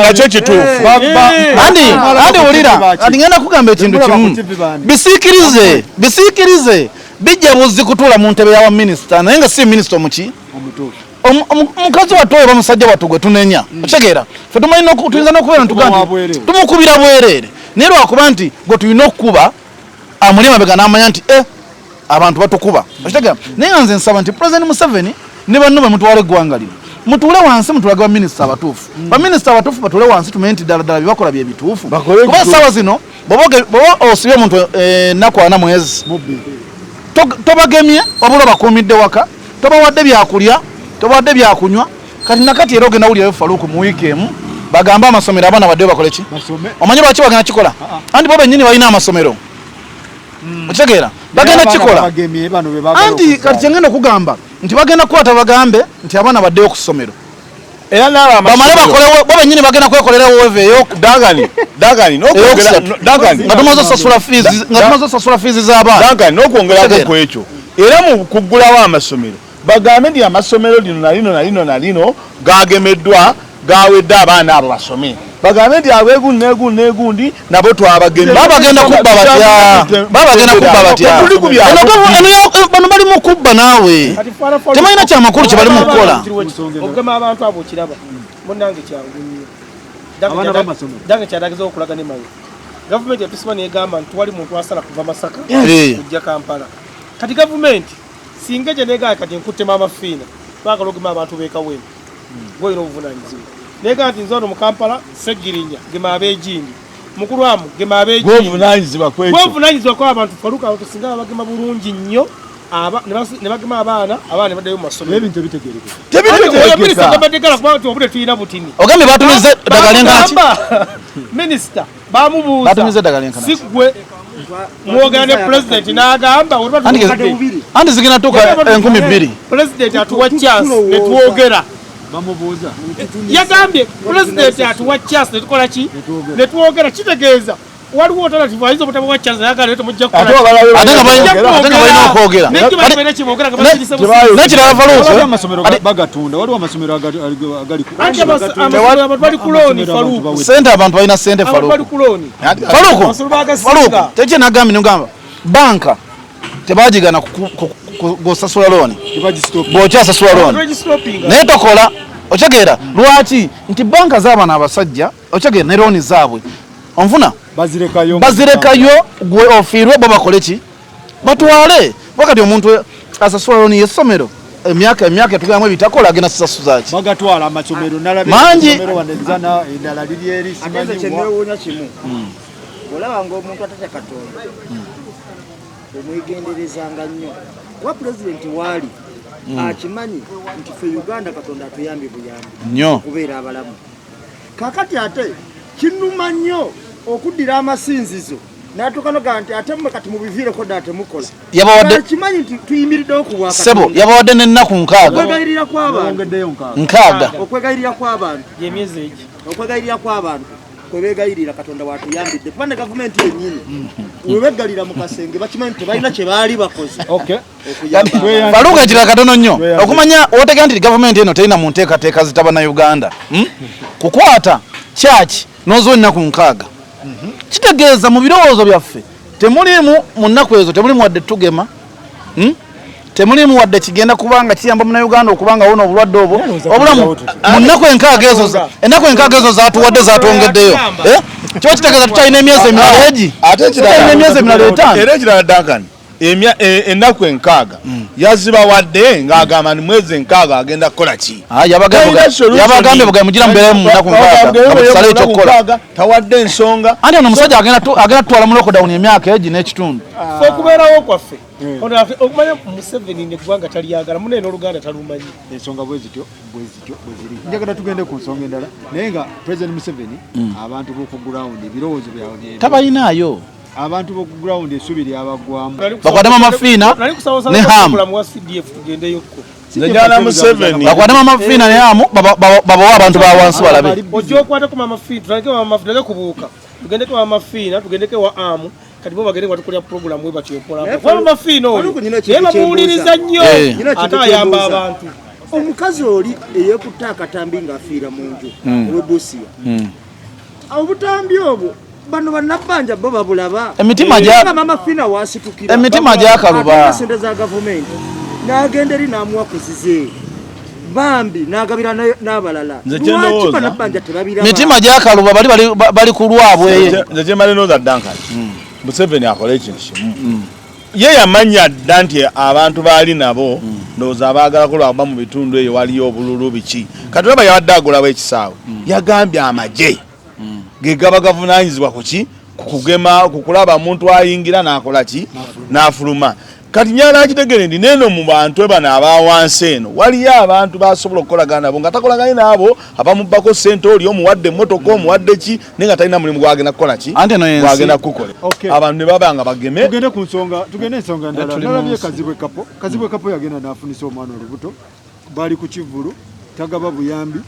Nakyo kituufu. Andi wulira, andi ngenda kugamba ekintu kimu. Bisiikirize bijja buzzi kutuula mu ntebe ya minisita naye nga si minisita omuki? Omukazi wattu oba musajja wattu gwe tunenya. Okitegeera? Ffe tumanyi tuyinza n'okubeera ntugamba nti tumukubira bwereere. Naye lwakuba nti gwe tulina okukuba amuli emabega n'amanya nti abantu batukuba. Okitegeera? Naye nga nze nsaba nti President Museveni ne banno bwe mutwala eggwanga lino, mutuule wansi mutulage baminisita abatuufu. Baminisita abatuufu batuule wansi tumenye nti ddala ddala bye bakola bye bituufu. Kuba essaawa zino bw'oba osibye omuntu ennaku 4 mwezi, tobagemye wabula obakuumidde waka, tobawadde byakulya, tobawadde byakunywa. Kati nakati era ogenda wulirayo Faruku mu wiiki emu bagambe amasomero abaana baddeyo bakole ki? Omanyi lwaki bagenda kikola? Anti bo bennyini balina amasomero. Okitegeera? Bagenda kikola. Anti kati kyengenda okugamba nti bagenda kukwata bagambe nti abaana baddeyo ku ssomero. Era bamale bakolewo bo bennyini bagenda kwekolera weve eyo. Dagani n'okwongera Dagani nga tumaze osasula fees, nga tumaze osasula fees z'abaana. Dagani n'okwongerako ku ekyo. Era mu kuggulawo amasomero bagambe nti amasomero lino na lino na lino na lino gagemeddwa, gawedde abaana abo basome. Bagambe nti abeegundi n'egundi n'egundi nabo twabagemye. Babagenda kubba batya? Babagenda kubba batya? Bano bali mu kubba naawe. Tebalina kyamakulu kye bali mu kukola. Okugema abantu abo okiraba munnange kyangu nnyo. Dange kyadageza okulaga ne mayo. Gavumenti yatusiba n'egamba nti wali muntu asala kuva Masaka kujja Kampala. Kati gavumenti singa gye neegamba kati nkutte Maama Fiina, twagala ogema abantu b'e Kawempe. Gw'olina obuvunaanyizibwa. Neegamba nti nze wano mu Kampala Ssegirinya gema ab'egindi. Mukulu amu gema ab'egindi. Gw'ovunaanyizibwa ku ekyo. Gw'ovunaanyizibwa ku abantu Faruku abantu singa babagema bulungi nnyo. Ne bagema abaana, abaana ne baddayo mu masomero. Ebintu ebitegeerekeka. Tebitegeerekeka. Minisita gabadde gala kuba nti obudde tulina butini. Ogambye batumize eddagala enkana ki? Minisita bamubuuza. Batumize eddagala enkana ki? Si ggwe mwogera ne pulezidenti n'agamba Anti zigenda tuuka 2000. Pulezidenti atuwa chance ne twogera. Bamubuuza. Yagambye pulezidenti atuwa chance ne tukola ki? Ne twogera. Kitegeeza waliwo alternative ayinza obutabawa chance naye agala temujja kukola. Ate nga balina okwogera. N'ekirala Faruku, Waliwo amasomero bagatunda, waliwo amasomero agali ku Anti amasomero bali ku looni, Faruku. Ssente abantu balina ssente, Abantu bali Faruku. ku looni. Faruku, Amasomero bagasinga. Faruku, tekye nagambye nogamba banka tebagigana gosasula looni. Bw'okyasasula looni. Naye tokola, otegeera lwaki nti banka z'abano abasajja otegeera ne looni zaabwe. Onfuna? Bazirekayo. Bazirekayo gwe ofiirwe bo bakole ki? Batwale. Wakati omuntu asasula looni y'essomero emyaka etugamwe ebitakola agenda sasasuza ki? Bagatwala amasomero nalabye Mangi. amasomero wano enzana endala liri eri Ate nze simanyi kye wa. neewuunya kimu. Olaba ng'omuntu atatya Katonda omwegenderezanga nnyo. Kuba pulezidenti waali akimanyi nti ffe Uganda Katonda atuyambye buyambi Nnyo. okubeera abalamu. Kaakati ate kinnuma nnyo okuddira amasinzizo N'atuuka nogaa nti ate mmwe kati mubiviireko ddala temukola. Yabawadde Kimanyi nti tuyimiriddewo ku bwa sebo, Katonda. yabawadde n'ennaku 6. Okwegayirira kw'abantu. Yongeddeyo 6. 6. Okwegayirira kw'abantu. Gyemyezi egi. Okwegayirira kw'abantu kwe beegayirira Katonda watuyambidde, kuba ne gavumenti yennyini we beggalira mu kasenge bakimanyi nti tebalina kye baali bakoze Okay. okuyamba abantu. Faluka ekirala katono nnyo Tweyanze. okumanya otegera nti gavumenti eno terina mu nteekateeka zitaba na Uganda, Kukwata kyaki n'oziwa ennaku 6 kitegeeza mu birowoozo byaffe temuliimu mu nnaku ezo temuliimu wadde tugema, Temuliimu wadde kigenda kubanga kiyamba munnayuganda okubanga wona obulwadde obwo obulamu mu nnaku 6 ezo, ennaku 6 ezo zatuwadde zatwongeddeyo, Kiba kitegeeza tukyalina emyezi emirala egi. Ate ekirala- Tukyalina emyezi emirala 5. Era ekirala Duncan, ennaku 6 yazibawadde ng'agamba ni mwezi 6 agenda kukola ki? Talina solution. Yabagambye bugaye mugira mubeere mu nnaku 6 nga musale ekyokukola. 6, tawadde ensonga. Anti ono omusajja agenda tutwala mu lockdown emyaka egi n'ekitundu. Ffe okubeerawo kwaffe. Ono okumanya Museveni neggwanga talyagala, munene n'Oluganda talumanyi. Ensonga bwe zityo bwe zityo bwe ziri. Njagala tugende ku nsonga endala, naye nga President Museveni abantu b'oku ground ebirowoozo byabwe bye Tabalinayo. Abantu b'oku ground essubi lyabaggwamu. Bakwate Mama Fiina Nali kusaba ne Ham. Mulamu wa CDF tugendeyokko. Njagala Museveni. Bakwate Mama Fiina ne Ham, babawe abantu ba wansi balabe. Ojja okwatako Mama Fiina, tutandike Mama Fiina, tuleke kubuuka. Tugendeko Mama Fiina, tugendeko wa Amu. Kati bo bagende batukolera program we batyo mpola. Naye Kuba Mama Fiina oyo, Faluku nyina ekintu naye bamuwuliriza nnyo. Nyina ekintu Ate ayamba kyembuuza. abantu. Omukazi oli eyeekutte akatambi ng'afiira mu nju ow'e Busia. Obutambi obwo bano bannabbanja bo babulaba. Emitima Nga Mama Fiina waasitukira. Emitima gyakaluba. Ate sente za gavumenti n'agenda eri n'amuwa ku zize. Bambi n'agabira n'abalala. Nze Lwaki kye ndowooza- bannabbanja tebabiraba? Mitima gyakaluba, bali ku lwabwe. Nze kye mbadde ndowooza Duncan, Museveni akole ekintu kimu. Ye yamanya dda nti abantu baali nabo, ndowooza abaagalako lwakuba mu bitundu eyo waliyo obululu biki. Kati olaba yabadde agulawo ekisaawe, yagambye amagye ge gaba gavunaanyizibwa ku ki? Ku kugema, ku kulaba muntu ayingira n'akola ki? N'afuluma. Kati njagala akitegere nti n'eno mu bantu bano aba wansi eno waliyo abantu basobola okukolagana nabo nga takolaganye n'abo abamubbako ssente, oli omuwadde emmotoka, omuwadde ki, naye nga talina mulimu gwagenda kukola ki? Anti eno yensi. Gwagenda kukola. Okay. Abantu ne baba nga bageme. Tugende ku nsonga, tugende ensonga ndala. Tuli mu Nalabye nsi. Kazibwe Kapo. Kazibwe Kapo yagenda n'afunisa omwana olubuto. Bali ku kivvulu, tagaba buyambi.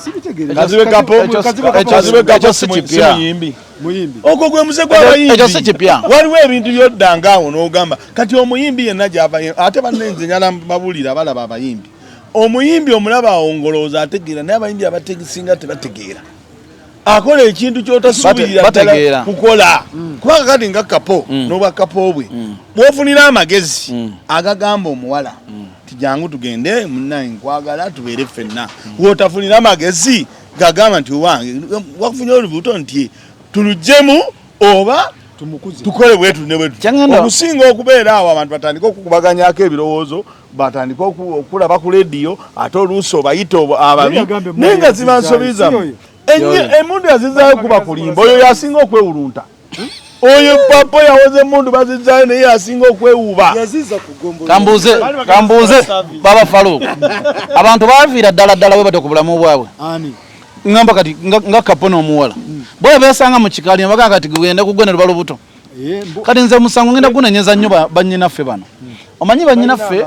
Sibitegeere. Kazibwe Kapo, Kazibwe Kapo Kazibwe Kapo Ekyo si kipya. si muyimbi. Muyimbi. Ogwo gwe muze gw'abayimbi. Ekyo si kipya. Waliwo ebintu by'odda ng'awo n'ogamba kati omuyimbi yenna gy'ava ate banne nze njala babuulira abalaba abayimbi. Omuyimbi omulaba awo ng'olowooza ategeera, naye abayimbi abategesinga tebategeera. Akola ekintu ky'otasuubirira ddala Bategeera. kukola. Kubanga kati nga Kapo n'obwa Kapo bwe, bw'ofunira amagezi agagamba omuwala nti jangu tugende munnange nkwagala tubeere ffenna. W'otafunira amagezi gagamba nti owange wakufunye olubuto nti tuluggyemu oba Tumukuze. tukole bwetu ne bwetu. Kyangenda- Okusinga okubeera awo abantu batandike okukubaganyako ebirowoozo, batandike okulaba ku leediyo, ate oluusi obayita ababi, Naye yagambye naye nga emmundu ziba nsobi yazizaayo, zammwe. si oyo? Emmundu yazizaayo kuba kulimba, oyo yasinga okwewulunta. Oyo papa yawoze emmundu bazizaayo, naye yasinga okwewuba. Yaziza ku ggombolola. Kambuuze Baba Faluku. Abantu baaviira ddala ddala bwe batyo ku bulamu bwabwe. Ani? Ngamba kati nga Kapo n'omuwala. Bwe beesanga mu kikaali ne bagamba kati gugende kugwe ne luba lubuto. Kati nze musango ngenda gunenyeza nnyo bannyinaffe bano. Omanyi bannyinaffe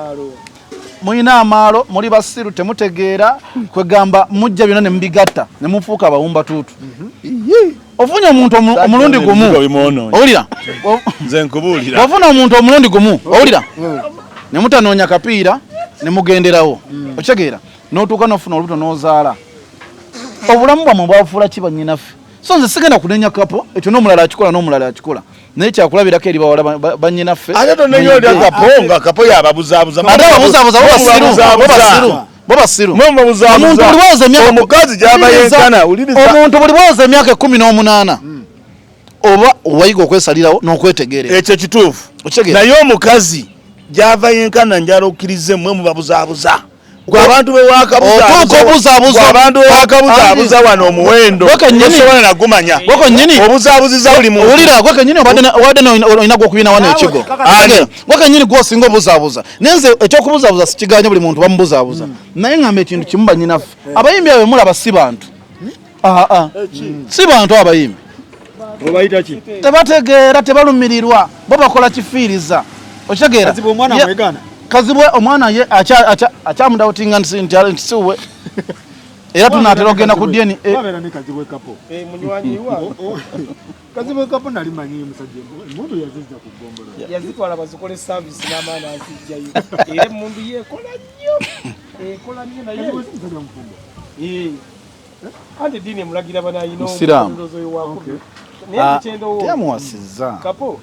mulina amaalo, muli basiru, temutegeera, kwegamba mujja byonna ne mubigatta ne mufuuka abawumba tuutu. Ofunye omuntu omulundi gumu. Ebizigo bimwonoonye. Owulira? Nze nkubuulira. Ofuna omuntu omulundi gumu, owulira? Ne mutanoonya kapiira ne mugenderawo. Okitegeera? N'otuuka n'ofuna olubuto n'ozaala. Obulamu bwammwe bwafuula ki bannyinaffe? So nze sigenda kunenya Kapo, ekyo n'omulala akikola n'omulala akikola. Naye kyakulabirako eri bawala bannyinaffe. Ate tonenya otya Kapo nga Kapo yababuzaabuza. Ate ababuzaabuza bo basiru, bo basiru, bo basiru. Mwe mubabuzaabuza. Omuntu buli bwoza emyaka Omukazi gy'aba yenkana, wuliriza. Omuntu buli bwoza emyaka 18 oba wayiga okwesalirawo n'okwetegerera. Ekyo kituufu. Okitegeera? Naye omukazi gy'ava yenkana njala okkirize mmwe mubabuzaabuza. Gwe abantu be wakabuzabuza. Otuuka obuzaabuza. Gwe abantu be wakabuzabuza wano omuwendo. Gwe kennyini. Tosobola na gumanya. Gwe kennyini. Obuzaabuziza buli muntu. Owulira, gwe kennyini obadde olina gw'okubina wano ekigo. Ani? Okitegeera? Gwe kennyini gw'osinga obuzaabuza. Naye nze eky'okubuzaabuza sikiganye, buli muntu bamubuzaabuza. Naye ngamba ekintu kimu bannyinaffe. Abayimbi abo mulaba si bantu. Si bantu abayimbi. Obayita ki? Tebategeera, tebalumirirwa, bo bakola kifiiriza. Okitegeera? Kazibwe omwana amwegaana? Kazibwe omwana ye akyamudawutinga nti si wuwe. Era tunaatera okugenda ku DNA. Wabeera ne Kazibwe Kapo. Munywanyi wa. Kazibwe Kapo nali manyi musajja emmundu yazizza ku ggombolola. Yazitwala bazikole service n'amaana azijjayo. Era emmundu ye ekola nnyo. Ekola nnyo naye. Kazibwe si musajja mufumbo. Anti eddiini emulagira banayina Musiraamu. omulozo oyo wakubiri. Naye kyendowooza. Teyamuwasizza. Kapo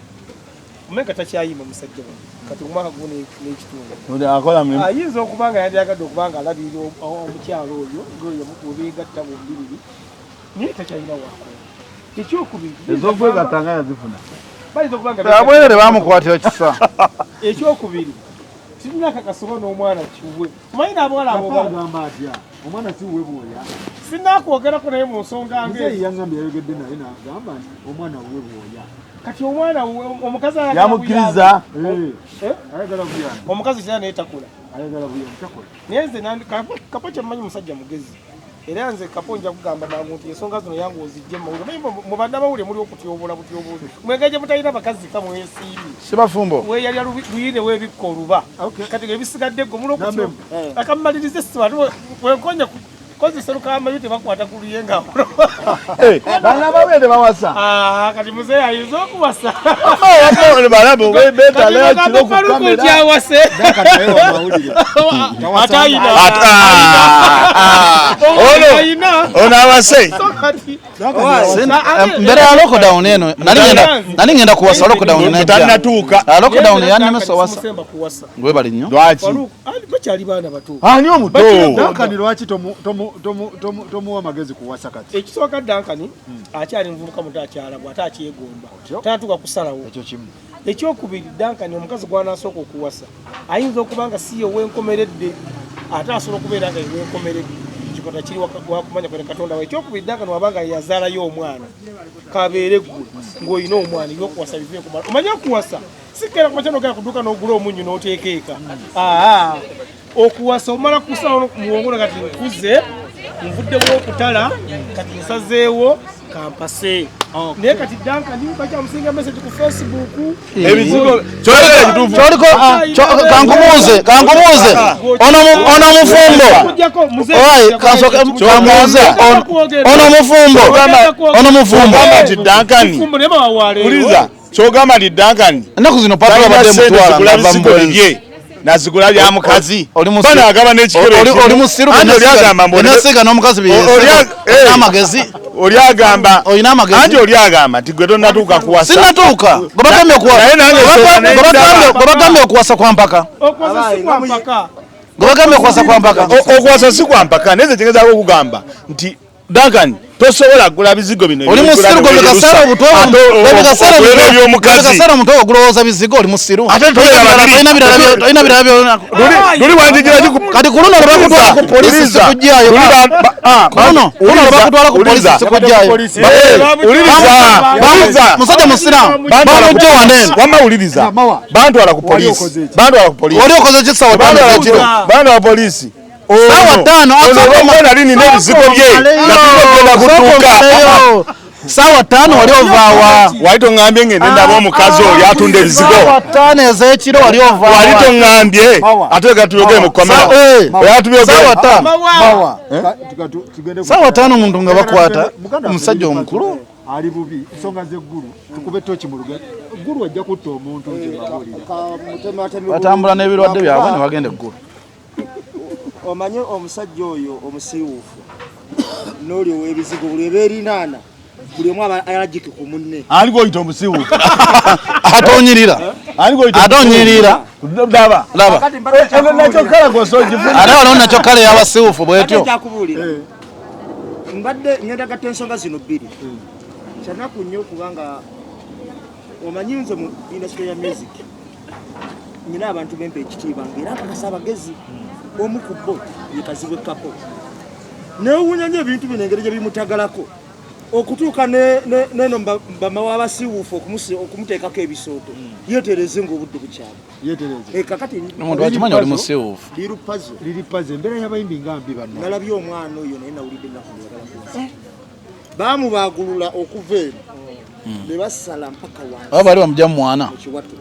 omenga takyayima musajja wano. Kati omwaka guno n'ekitundu. Akola mulimu. Ayinza okuba nga yandyagadde okuba nga alabirira omukyalo oyo ng'oyo webeegatta bombiriri, naye takyalina wakola. Ekyokubiri, Ez'okwegatta nga yazifuna. bayinza okuba nga Abwerere bamukwatira kisa. Ekyokubiri, kirina akakasobo n'omwana kiwe. Omanyi n'abawala abo Kapo agamba atya? Omwana si wuwe bwoya. Sinnakwogerako naye mu nsonga Muzeeyi ng'ezo. yangambye yayogedde naye n'agamba nti omwana wuwe bwoya. Kati omwana omukazi ayagala Yamukkiriza. buyambi. Ayagala buyambi. Omukazi kira naye takula. Ayagala buyambi takola. Naye nze Kapo kyemmanyi musajja mugezi. Era nze Kapo nja kugamba mangu nti ensonga zino yangu ozijje mu mawulire. Omanyi mu bannamawulire muli okutyobola butyobozi. Mwenge gye mutalina bakazi ka mwesiimye. Si bafumbo. Weeyalya luyine weebikka oluba. Kati ebisigadde gwe muli okutyo. Akammalirize si bantu wenkonya kozesa lukamayo tebakwata ku luye nga Bannamawulire tebawasa. Kati muzeeyi ayinza okuwasa. Kati Faruku nti awase. Ate ayina. Ayina. Ono awase. So kati Mbeera ya lockdown eno nali ngenda kuwasa lockdown nejja. Tannatuuka. Lockdown yannemesa owasa. Simusemba kuwasa. Webale nnyo. Lwaki? Faruku bakyali baana bato. Ani omuto? Duncan lwaki tomuwa magezi kuwasa kati? Ekisooka Duncan akyali muvubuka muto akyalabwa ate akyegomba. Tannatuuka kusalawo. Ekyo kimu. Ekyokubiri Duncan omukazi gw'anasooka okuwasa ayinza okuba nga si ye ow'enkomeredde ate asobola okubeera nga ye w'enkomeredde. Kikota kiri wakumanya kwene Katonda we. Ekyokubiri Duncan wabanga yazaalayo omwana kabeere ggwe ng'olina omwana ebyokuwasa bive kumala. Omanyi okuwasa si keera ku makya n'ogenda ku dduuka n'ogula omunnyu n'oteeka eka. Okuwasa omala kusalawo muwongola kati nkuze nvuddewo okutala kati nsazeewo kampase. Naye kati Duncan bakyamusinga message ku Facebook. Ebizigo kyoleka kituufu. Kyoliko kankumuuze ono mufumbo. Oyi kansooke kamuuze ono mufumbo. Ono mufumbo. Kyogamba nti Duncan. Mufumbo naye bawawaaleero. Wuliriza, kyogamba nti Duncan. Ennaku zino patula badde mutwala Talina ng'ava mu sente zigula bwenzi. bye. Nazigula bya mukazi. Oli musiru. Bano agaba n'ekikebe ekimu. Oli musiru. Anti oli agamba mbu Benesiga n'omukazi bye amagezi. Oli agamba. Olina amagezi. Anti oli agamba nti gwe tonnatuuka kuwasa. Sinnatuuka. Gwe bagambye okuwasa. Naye nange nsooka ne ndaba. Gwe bagambye okuwasa kwa mpaka. Okuwasa si kwa mpaka. Gwe bagambye okuwasa kwa mpaka. Okuwasa si kwa mpaka. Naye nze kyengezaako okugamba nti Duncan tosobola kugula bizigo bino. Oli musiru gwe bikaseera obutwa. Ebyomukazi. Bikaseera omutwe ogulowooza bizigo oli musiru. Ate tobeera babiri. Tolina birala byolina. Luli wanjijira ki Kati ku luno lwe bakutwala ku poliisi sikujjaayo. Ku luno lwe bakutwala ku poliisi sikujjaayo. Wuliriza. Musajja musiraamu. Bamujja wano eno. Wamma wuliriza. Bantwala ku poliisi. Bantwala ku poliisi. Wali okoze ki ssaawa ttaano ez'ekiro? Bantwala ku poliisi. Ssaawa ttaano Ono nali nina ebizigo bye. Nga tulina okugenda ku dduuka. Ssaawa ttaano wali ovaawa. Wali toŋŋambye ngende ndaba omukazi oyo atunda ebizigo. Ssaawa ttaano ez'ekiro wali ovaawa. Wali toŋŋambye. Ate leka tubyogere mu kkomera. Oya tubyogere. Ssaawa ttaano. Ssaawa ttaano omuntu nga bakwata omusajja omukulu. Ali bubi ensonga z'eggulu tukube tooki mu lugendo. Eggulu ajja kutta omuntu nze mbabuulira. Batambula n'ebirwadde byabwe ne bagenda eggulu. Omanye omusajja oyo omusiiwuufu n'oli ow'ebizigo buli ebeerinaana buli omu aba alagike ku munne. Ani gw'oyita omusiiwuufu? Atonyirira. Ani gw'oyita Atonyirira. Laba. Laba. Kati mbadde Nakyo kale gw'osoogifuna. Ate waliwo nakyo kale y'abasiiwuufu bw'etyo. Nkyakubuulira. Mbadde ngenda gatta ensonga zino bbiri. Kyanaku nnyo kubanga omanyi nze mu industry ya music nnina abantu bempa ekitiibwa ng'era nkakasa abagezi omu ku bo ye Kazibwe Kapo. Neewuunya nnyo ebintu bino engeri gye bimutagalako okutuuka neno bamawa abasiiwuufu okumuteekako ebisooto yeetereze ng'obudde bukyali. Yeetereze. Kakati Omuntu akimanyi oli musiiwuufu. Liri puzzle. Liri puzzle. Embeera y'abayimbi nga mbi banno. Nalabye omwana oyo naye nawulidde ennaku ng'eyagala kunzita. Baamubaagulula okuva eno Ne basala mpaka wansi. Baba bali bamugya mu mwana. Mu kiwato.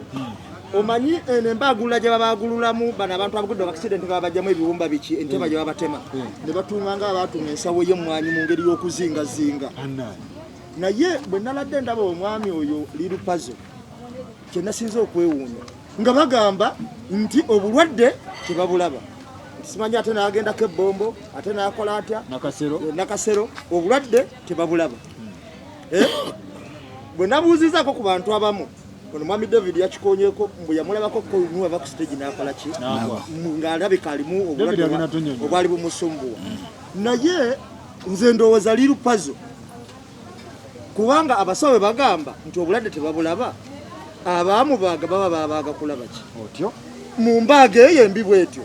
Omanyi eno embaagulula gye babaagululamu bano abantu abagudde accident nga babajjamu ebiwumba biki, entema gye babatema ne batunga nga abatunga ensawo y'emmwanyi mu ngeri y'okuzingazinga. Naye bwe nalabye ndaba omwami oyo Lil Pazo, kye nasinze okwewuunya nga bagamba nti obulwadde tebabulaba, simanyi ate n'agendako ebbombo ate n'akola atya Nakasero. Nakasero, obulwadde tebabulaba. Bwe nabuuzizaako ku bantu abamu, ono mwami David yakikonyeeko mbu yamulabako ko nuwava ku stage n'akola ki, ng'alabika alimu David obulwadde agenda tunnyonnyola. obwali bumusumbuwa. Naye nze ndowooza Lil Pazo, kubanga abasawo bwe bagamba nti obulwadde tebabulaba, abaamubaaga baba babaaga kulaba ki Otyo mu mbaaga eyo embi bwetyo.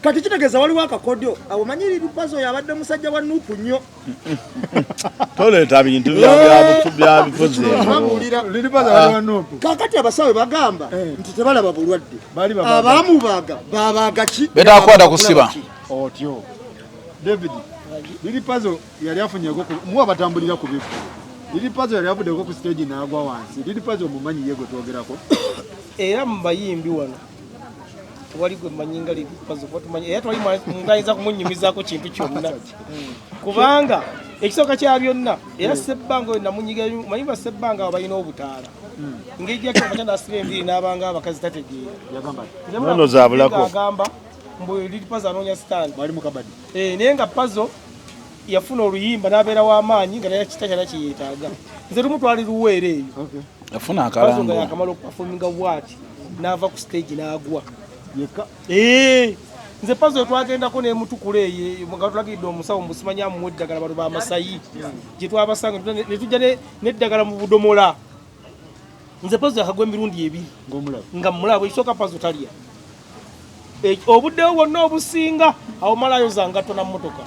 Kati kitegeeza waliwo akakodyo. Awo manyi Lil Pazo yabadde musajja wa NUP nnyo. Toleeta bintu bya bifuzi ebyo. Babuulira. Lil Pazo ali wa NUP. Kakati abasawo bwe bagamba nti tebalaba bulwadde, Bali babaaga. abaamubaaga babaaga ki? Beetaaga kukwata kusiba. Otyo David, Lil Pazo yali afunyeko muwa batambulira ku bifu. Lil Pazo yali avuddeko ku stage n'agwa wansi. Lil Pazo omumanyi ye gwe twogerako. Era mu bayimbi wano tewali gwe mmanyi nga Lil Pazo, kuba tumanyi era tewali muntu ayinza kumunyumizaako kintu kyonna, kubanga ekisooka kya byonna era Ssebbanga oyo namunyiga. Manyi ba Ssebbanga abo balina obutaala, engeri gyakyo nasiba enviiri n'abanga abakazi tategeera. Yagamba ati Nono zaabulako. Agamba mbu Lil Pazo anoonya stand. Bali mu kabadi. Naye nga Pazo yafuna oluyimba n'abeera w'amaanyi nga takyala kyeyeetaaga. Nze tumutwali Luweero eyo. Yafuna Pazo nga akalango. yakamala okuperforminga bwati n'ava ku stage n'agwa. Yekka. Nze Pazo twagendako n'emutukula eyo nga tulagidde omusawo mbu simanyi amuwa eddagala bano bamasayi gye twabasanga ne tujja n'eddagala mu budomola. Nze Pazo yakagwa emirundi ebiri. Ng'omulaba. Nga mulaba. Ekisooka, Pazo talya. Obuddewo bwonna obusinga awo malayo za ngatto na mmotoka.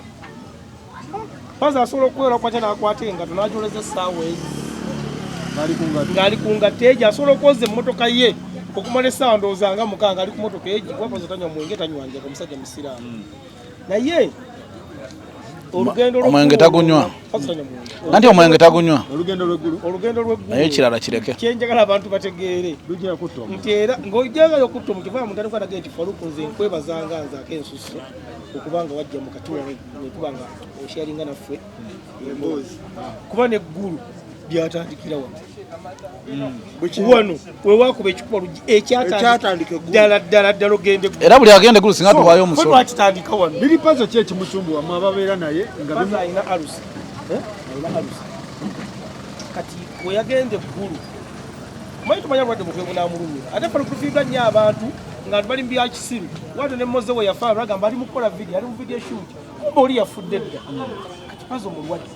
Pazo asobola okuwera kwakya n'akwata engatto n'agyoleza essaawa ezi. Ng'ali ku ngatto. Ng'ali ku ngatto egyo, asobola okwoza emmotoka ye okumala essaawa ndowooza nga mukaaga ng'ali ku mmotoka egi, kuba Pazo tanywa mwenge, tanywa njaga, omusajja musiraamu. Naye olugendo Omwenge tagunywa. Pazo tanywa mwenge. Anti omwenge tagunywa. Olugendo lw'eggulu. Olugendo lw'eggulu. Naye ekirala kireke. Kyenjagala abantu bategeere lujja kutta omuntu. Nti era ng'ojjagala okutta omuntu, va muntu alikuwa nage nti Faluku, nze nkwebazanga nze ak'ensusso okubanga wajja mu kati wano nekuba nga osharinga naffe emboozi, kuba neggulu byatandikira wano wano wewakuba ekikuba luggi Ekyatandika eggulu. Ddala ddala ddala ogende eggulu. Era buli agenda eggulu singa tuwaayo Ffe omusolo. twakitandika wano. Lil Pazo ki ekimusumbuwa mwe ababeera naye nga Pazo alina alusi, alina alusi. Kati bwe yagenda eggulu, manyi tumanya bulwadde bukwe bunaamulumira, ate ffe tufiirwa nnyo abantu nga bali mu byakisiru. Wate ne Moze we yafa bagamba ali mu kukola video, ali mu video shoot, kumbe oli yafudde dda. Kati Pazo mulwadde,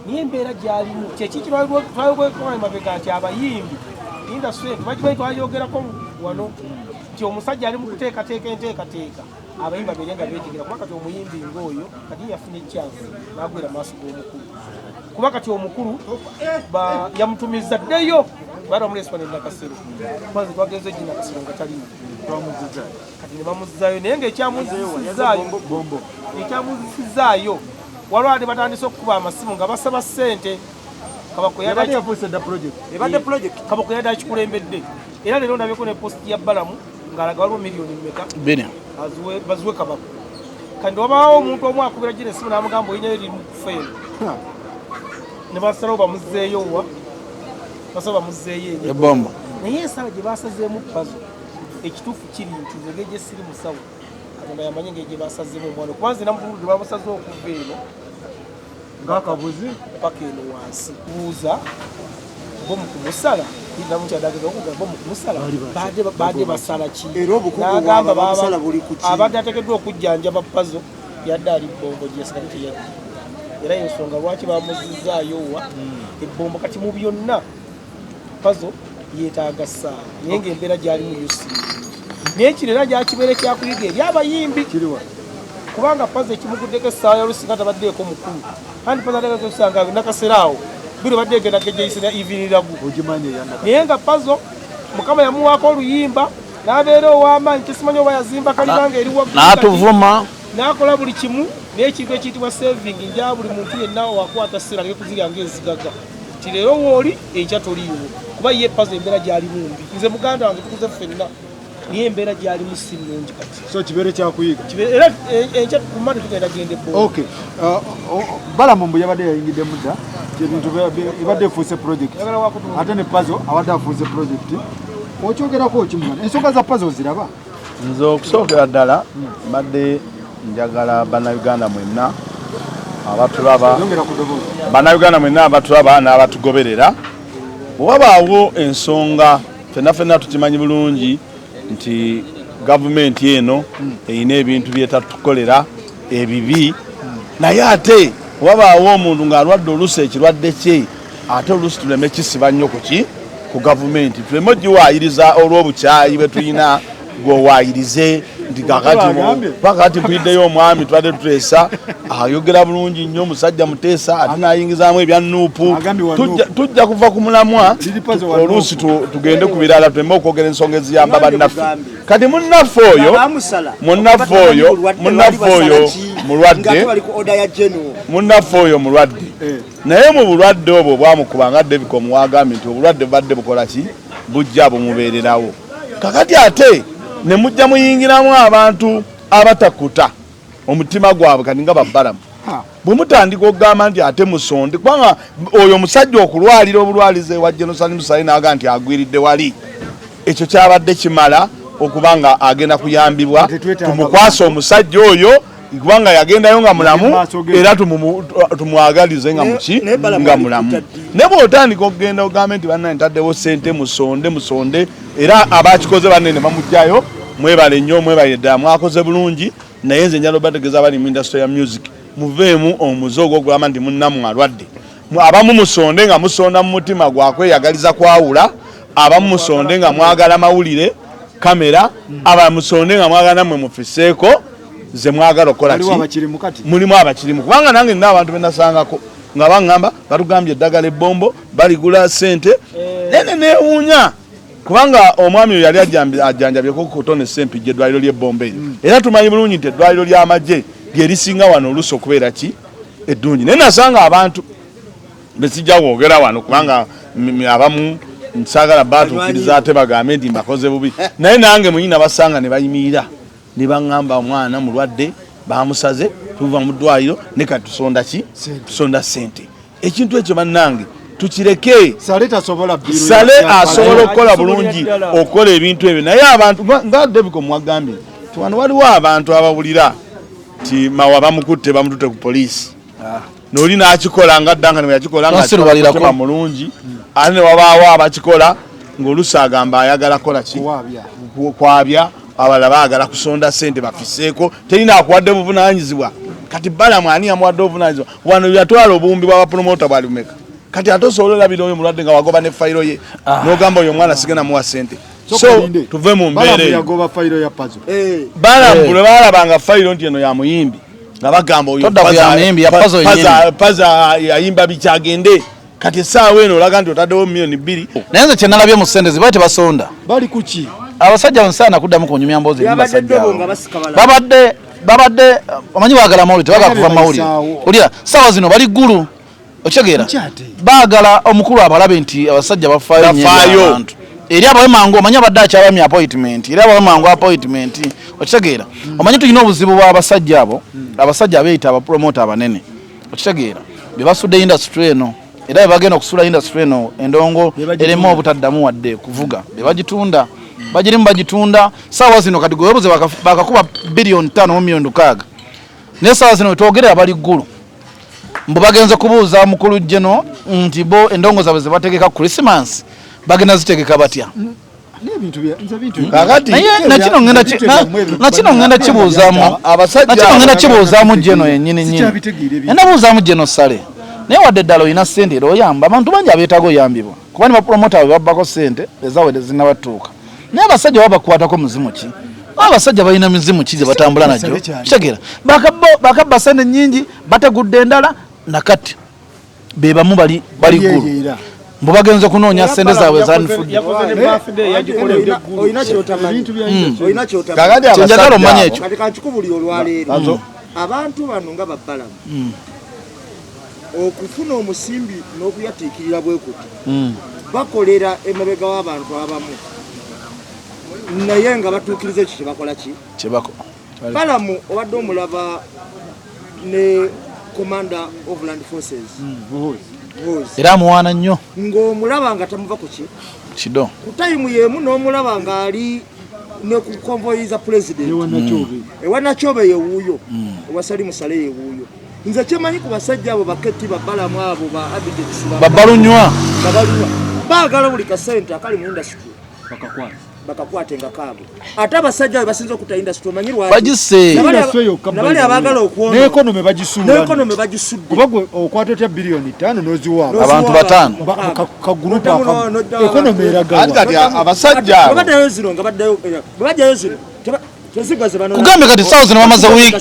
naye embeera gy'alimu kyeki twalwekola emabega nti abayimbi industry tubakimanyi, twayogerako wano nti omusajja ali mu kuteekateeka enteekateeka abayimbi babeere nga beetegera, kuba kati omuyimbi ng'oyo kati ye yafunye chance n'agwera maaso g'omukulu, kuba kati omukulu yamutumiza ddeyo baali bamuleeswa ne Nakasero. Kwanza twagenze gyi Nakasero nga taliyo. Twamuzizza. Kati ne bamuzzaayo, naye ng'ekyamuzisizaayo Bombo. Ekyamuzisizaayo waliwo ate batandise okukuba amasimu nga basaba ssente. Kabako Yabadde yadde yafuuse dda project. Ebadde project. Kabako yadde akikulembedde, era leero ndabyeko ne post ya Balamu ng'alaga waliwo miliyoni mmeka Bini. Baziwe Kabako. Kandi wabaawo omuntu omu akubira gira essimu n'amugamba oyinayo liri mu kufa eno, ne basalawo bamuzzeeyo wa basaba bamuzzeeyo eri Ebombo. Naye ensala gye basazeemu Pazo, ekituufu kiri nti nze engeri gye siri musawo, Katonda yamanyi engeri gye basazeemu omwana, kuba nze namutuludde bamusaze okuva eno Ng'akabuzi. Paka eno wansi. Buuza bo mu kumusala, namukyadageza okugamba bo mu kumusala baadde basala ki? Era obukugu N'agamba bwabwe bamusala buli ku ki? Abadde ateekeddwa okujjanjaba Pazo yadde ali Bombo gyesigale teyadde, era ensonga lwaki bamuzizaayo wa ebbombo. Kati mu byonna Pazo yeetaaga ssaawa, naye ng'embeera gyalimu yusi, naye kino era gyakibeera ekyakuyiga eri abayimbi, Kiriwa. Kubanga Pazo ekimuguddeko essaawa yalusinga tabaddeeko mukulu, kandi Pazo ateekasanga nakaseera awo biro badde egenda gejeyisira iviniragu. Ogimanyi eyanaka. Naye nga Pazo Mukama yamuwaako oluyimba n'abeera ow'amaanyi, kisimanyi oba yazimba kalibanga eri waggulu kati. N'atuvuma. N'akola buli kimu, naye ekintu ekiyitibwa saving nja buli muntu yenna wakwata ssente aleke kuzirya ng'ezigaga. Ti leero wooli enkya toliiwo, kuba ye Pazo embeera gy'alimu mbi. Nze muganda wange tukuze ffenna, naye embeera gy'alimu si nnungi kati. So kibeere kyakuyiga. Era enkya ku Monday tugenda genda ebboola. Okay. Balamu mbu yabadde yayingiddemu dda, ebintu ebadde efuuse project. Ate ne Pazo abadde afuuse project. Okyogerako ki mwana? Ensonga za Pazo oziraba? Nze okusookera ddala mbadde njagala bannayuganda mwenna abatulaba, bannayuganda mwenna abatulaba n'abatugoberera, bwe wabaawo ensonga ffenna ffenna tukimanyi bulungi nti gavumenti eno erina ebintu byetatukolera ebibi, naye ate wabaawo omuntu ng'alwadde oluusi ekirwadde kye, ate oluusi tuleme kisiba nnyo ku ki ku gavumenti, tuleme ogiwaayiriza olw'obukyayi bwe tulina. Gwewaayirize nti kakati mpuliddeyo omwami tubadde tuteesa, ayogera bulungi nnyo omusajja Muteesa, ate n'ayingizaamu ebya Nuupu. Tujja kuva ku mulamwa oluusi tugende ku birala, tuleme okwogera ensonga eziyamba bannaffe. Kati munnaffe oyo mulwadde, munnaffe oyo mulwadde, naye mu bulwadde obwo bwamukuba nga David omuwagambye nti obulwadde bubadde bukola ki, bujja bumubeererawo. Kakati ate ne mujja muyingiramu abantu abatakuta omutima gwabwe, kati nga babbalamu bwe mutandika okugamba nti ate musonde, kubanga oyo omusajja okulwalira obulwalize ewa General Salim Saleh n'agamba nti agwiridde wali, ekyo kyabadde kimala okuba nga agenda kuyambibwa. Tumukwase omusajja oyo kubanga yagendayo nga mulamu, era tumwagalize nga muki nga mulamu. Ne bw'otandika okugenda ogambe nti bannaye ntaddewo ssente musonde musonde, era abakikoze banne ne bamugjayo, mwebale nnyo, mwebale ddala, mwakoze bulungi. Naye nze njala obategeeza abali mu industry ya music, muveemu omuze ogw'okugamba nti munnammwe alwadde. Abamu musonde nga musonda mu mutima gwakweyagaliza kwawula, abamu musonde nga mwagala mawulire kamera, abalala musonde nga mwagala nammwe mufiseeko ze mwagala okukola ki, mulimu abakirimu. Kubanga nange nina abantu benasangako nga baŋŋamba batugambye eddagala ebbombo baligula ssente nene, neewuunya kubanga omwami oyo yali ajjanjabyeko kutone Ssempijja eddwaliro ly'ebbombo eryo, era tumanyi bulungi nti eddwaliro ly'amagye lyerisinga wano oluusi okubeera ki eddungi. Naye nasanga abantu besijja kwogera wano kubanga abamu nsaagala batuukiriza ate bagambe nti mbakoze bubi, naye nange mwenyi nabasanga ne bayimirira ne baŋŋamba omwana mulwadde bamusaze, tuva mu ddwaliro ne kati tusonda ki, tusonda ssente. Ekintu ekyo bannange tukireke. Sale asobola okukola bulungi okukola ebintu ebyo, naye abantu nga David mwagambye nti wano waliwo abantu abawulira nti Mawa bamukutte bamututte ku poliisi, noli n'akikola nga Duncan bwe yakikola nga mulungi, ate ne wabaawo abakikola ng'oluusi agamba ayagala kukola ki, kwabya, abalala baagala kusonda ssente bafiseeko, terina akuwadde buvunaanyizibwa. Kati Balamu ani yamuwadde obuvunaanyizibwa wano? Yatwala obuwumbi bw'abapromota bwali bumeka? Kati ate osobola olabira oyo mulwadde nga wagoba ne fayiro ye, n'ogamba oyo omwana sigenda muwa ssente. So tuve mu mbeera eyo. Balamu bwe baalabanga fayiro nti eno ya muyimbi, nga bagamba oyo Paza yayimba bikyagende. Kati essaawa eno olaga nti otaddewo 2 million. Naye nze kyenalabye mu ssente zibaye tebasonda. Bali kuki? Abasajja nsaana kuddamu kunyumya mboozi eri basajja babadde babadde omanyi baagala mawulire, tebagala kuva mawulire. Olira saawa zino bali ggulu, okitegeera, baagala omukulu abalabe nti abasajja bafaayo nnyo abantu eri abawe mangu. Omanyi abadde akyabamya appointment, eri abawe mangu appointment, okitegeera. Omanyi tulina obuzibu bw'abasajja abo, abasajja abeeyita abapromota abanene, okitegeera, be basudde industry eno, era be bagenda okusula industry eno endongo ereme obutaddamu wadde kuvuga, be bagitunda, bagirimu bagitunda. Saawa zino kati gwewebuze bakakuba 5 biliyoni mu 6 million, naye saawa zino wetwogerera bali ggulu mbu bagenze kubuuza mukulu Geno nti bo endongo zaabwe zebategeka Christmas bagenda zitegeka batya. Naye nakino ngenda kibuuzaamu, nakino ngenda kibuuzaamu Geno yennyini nyini, ngenda buuzaamu Geno Sale. Naye wadde eddala olina ssente era oyamba abantu bangi abeetaaga oyambibwa, kuba ne bapromota bwe babbako ssente ezaabwe tezinnabatuuka, naye abasajja baba bakwatako muzimu ki? Abasajja balina mizimu ki gye batambula nagyo? Kitegeera, bakabba ssente nnyingi, bategudde endala, nakati be bamu bali bali ggulu mbu bagenze kunoonya ssente zaabwe zanfudde. Kyenjagala omanya ekyo. Kati kankikubuli olwaleero, abantu bano nga babbalamu. Okufuna omusimbi n'okuyatiikirira bwe kuti, bakolera emabega w'abantu abamu, naye nga batuukiriza ekyo kyebakola ki. Kyebako. Balamu obadde omulaba ne commander of land forces Muhoozi. Era amuwaana nnyo. Ng'omulaba nga tamuva ku ki kido. Ku time y'emu n'omulaba ng'ali ne ku convoy za president. Ewa Nakyobe yewuuyo, ewa Salim Saleh yewuuyo. Nze kyemanyi ku basajja abo baketi ba Balamu abo ba Abitex Babalunywa. Babalunywa baagala buli kasente akali mu industry bakakwate nga kaabwe. Ate abasajja be basinze okutta industry omanyi lwaki? Bagisse. Industry yokka Nabali abaagala okwonona. N'economy bagisuula. N'economy bagisudde. Kuba gwe okwata otya 5 biliyoni n'oziwa Abantu bataano. Ka group akamu. Economy eragawa? Anti kati abasajja abo Bwe baddayo zino nga baddayo, bwe bajjayo zino tezigwa ze banona. Kugambye kati saawa zino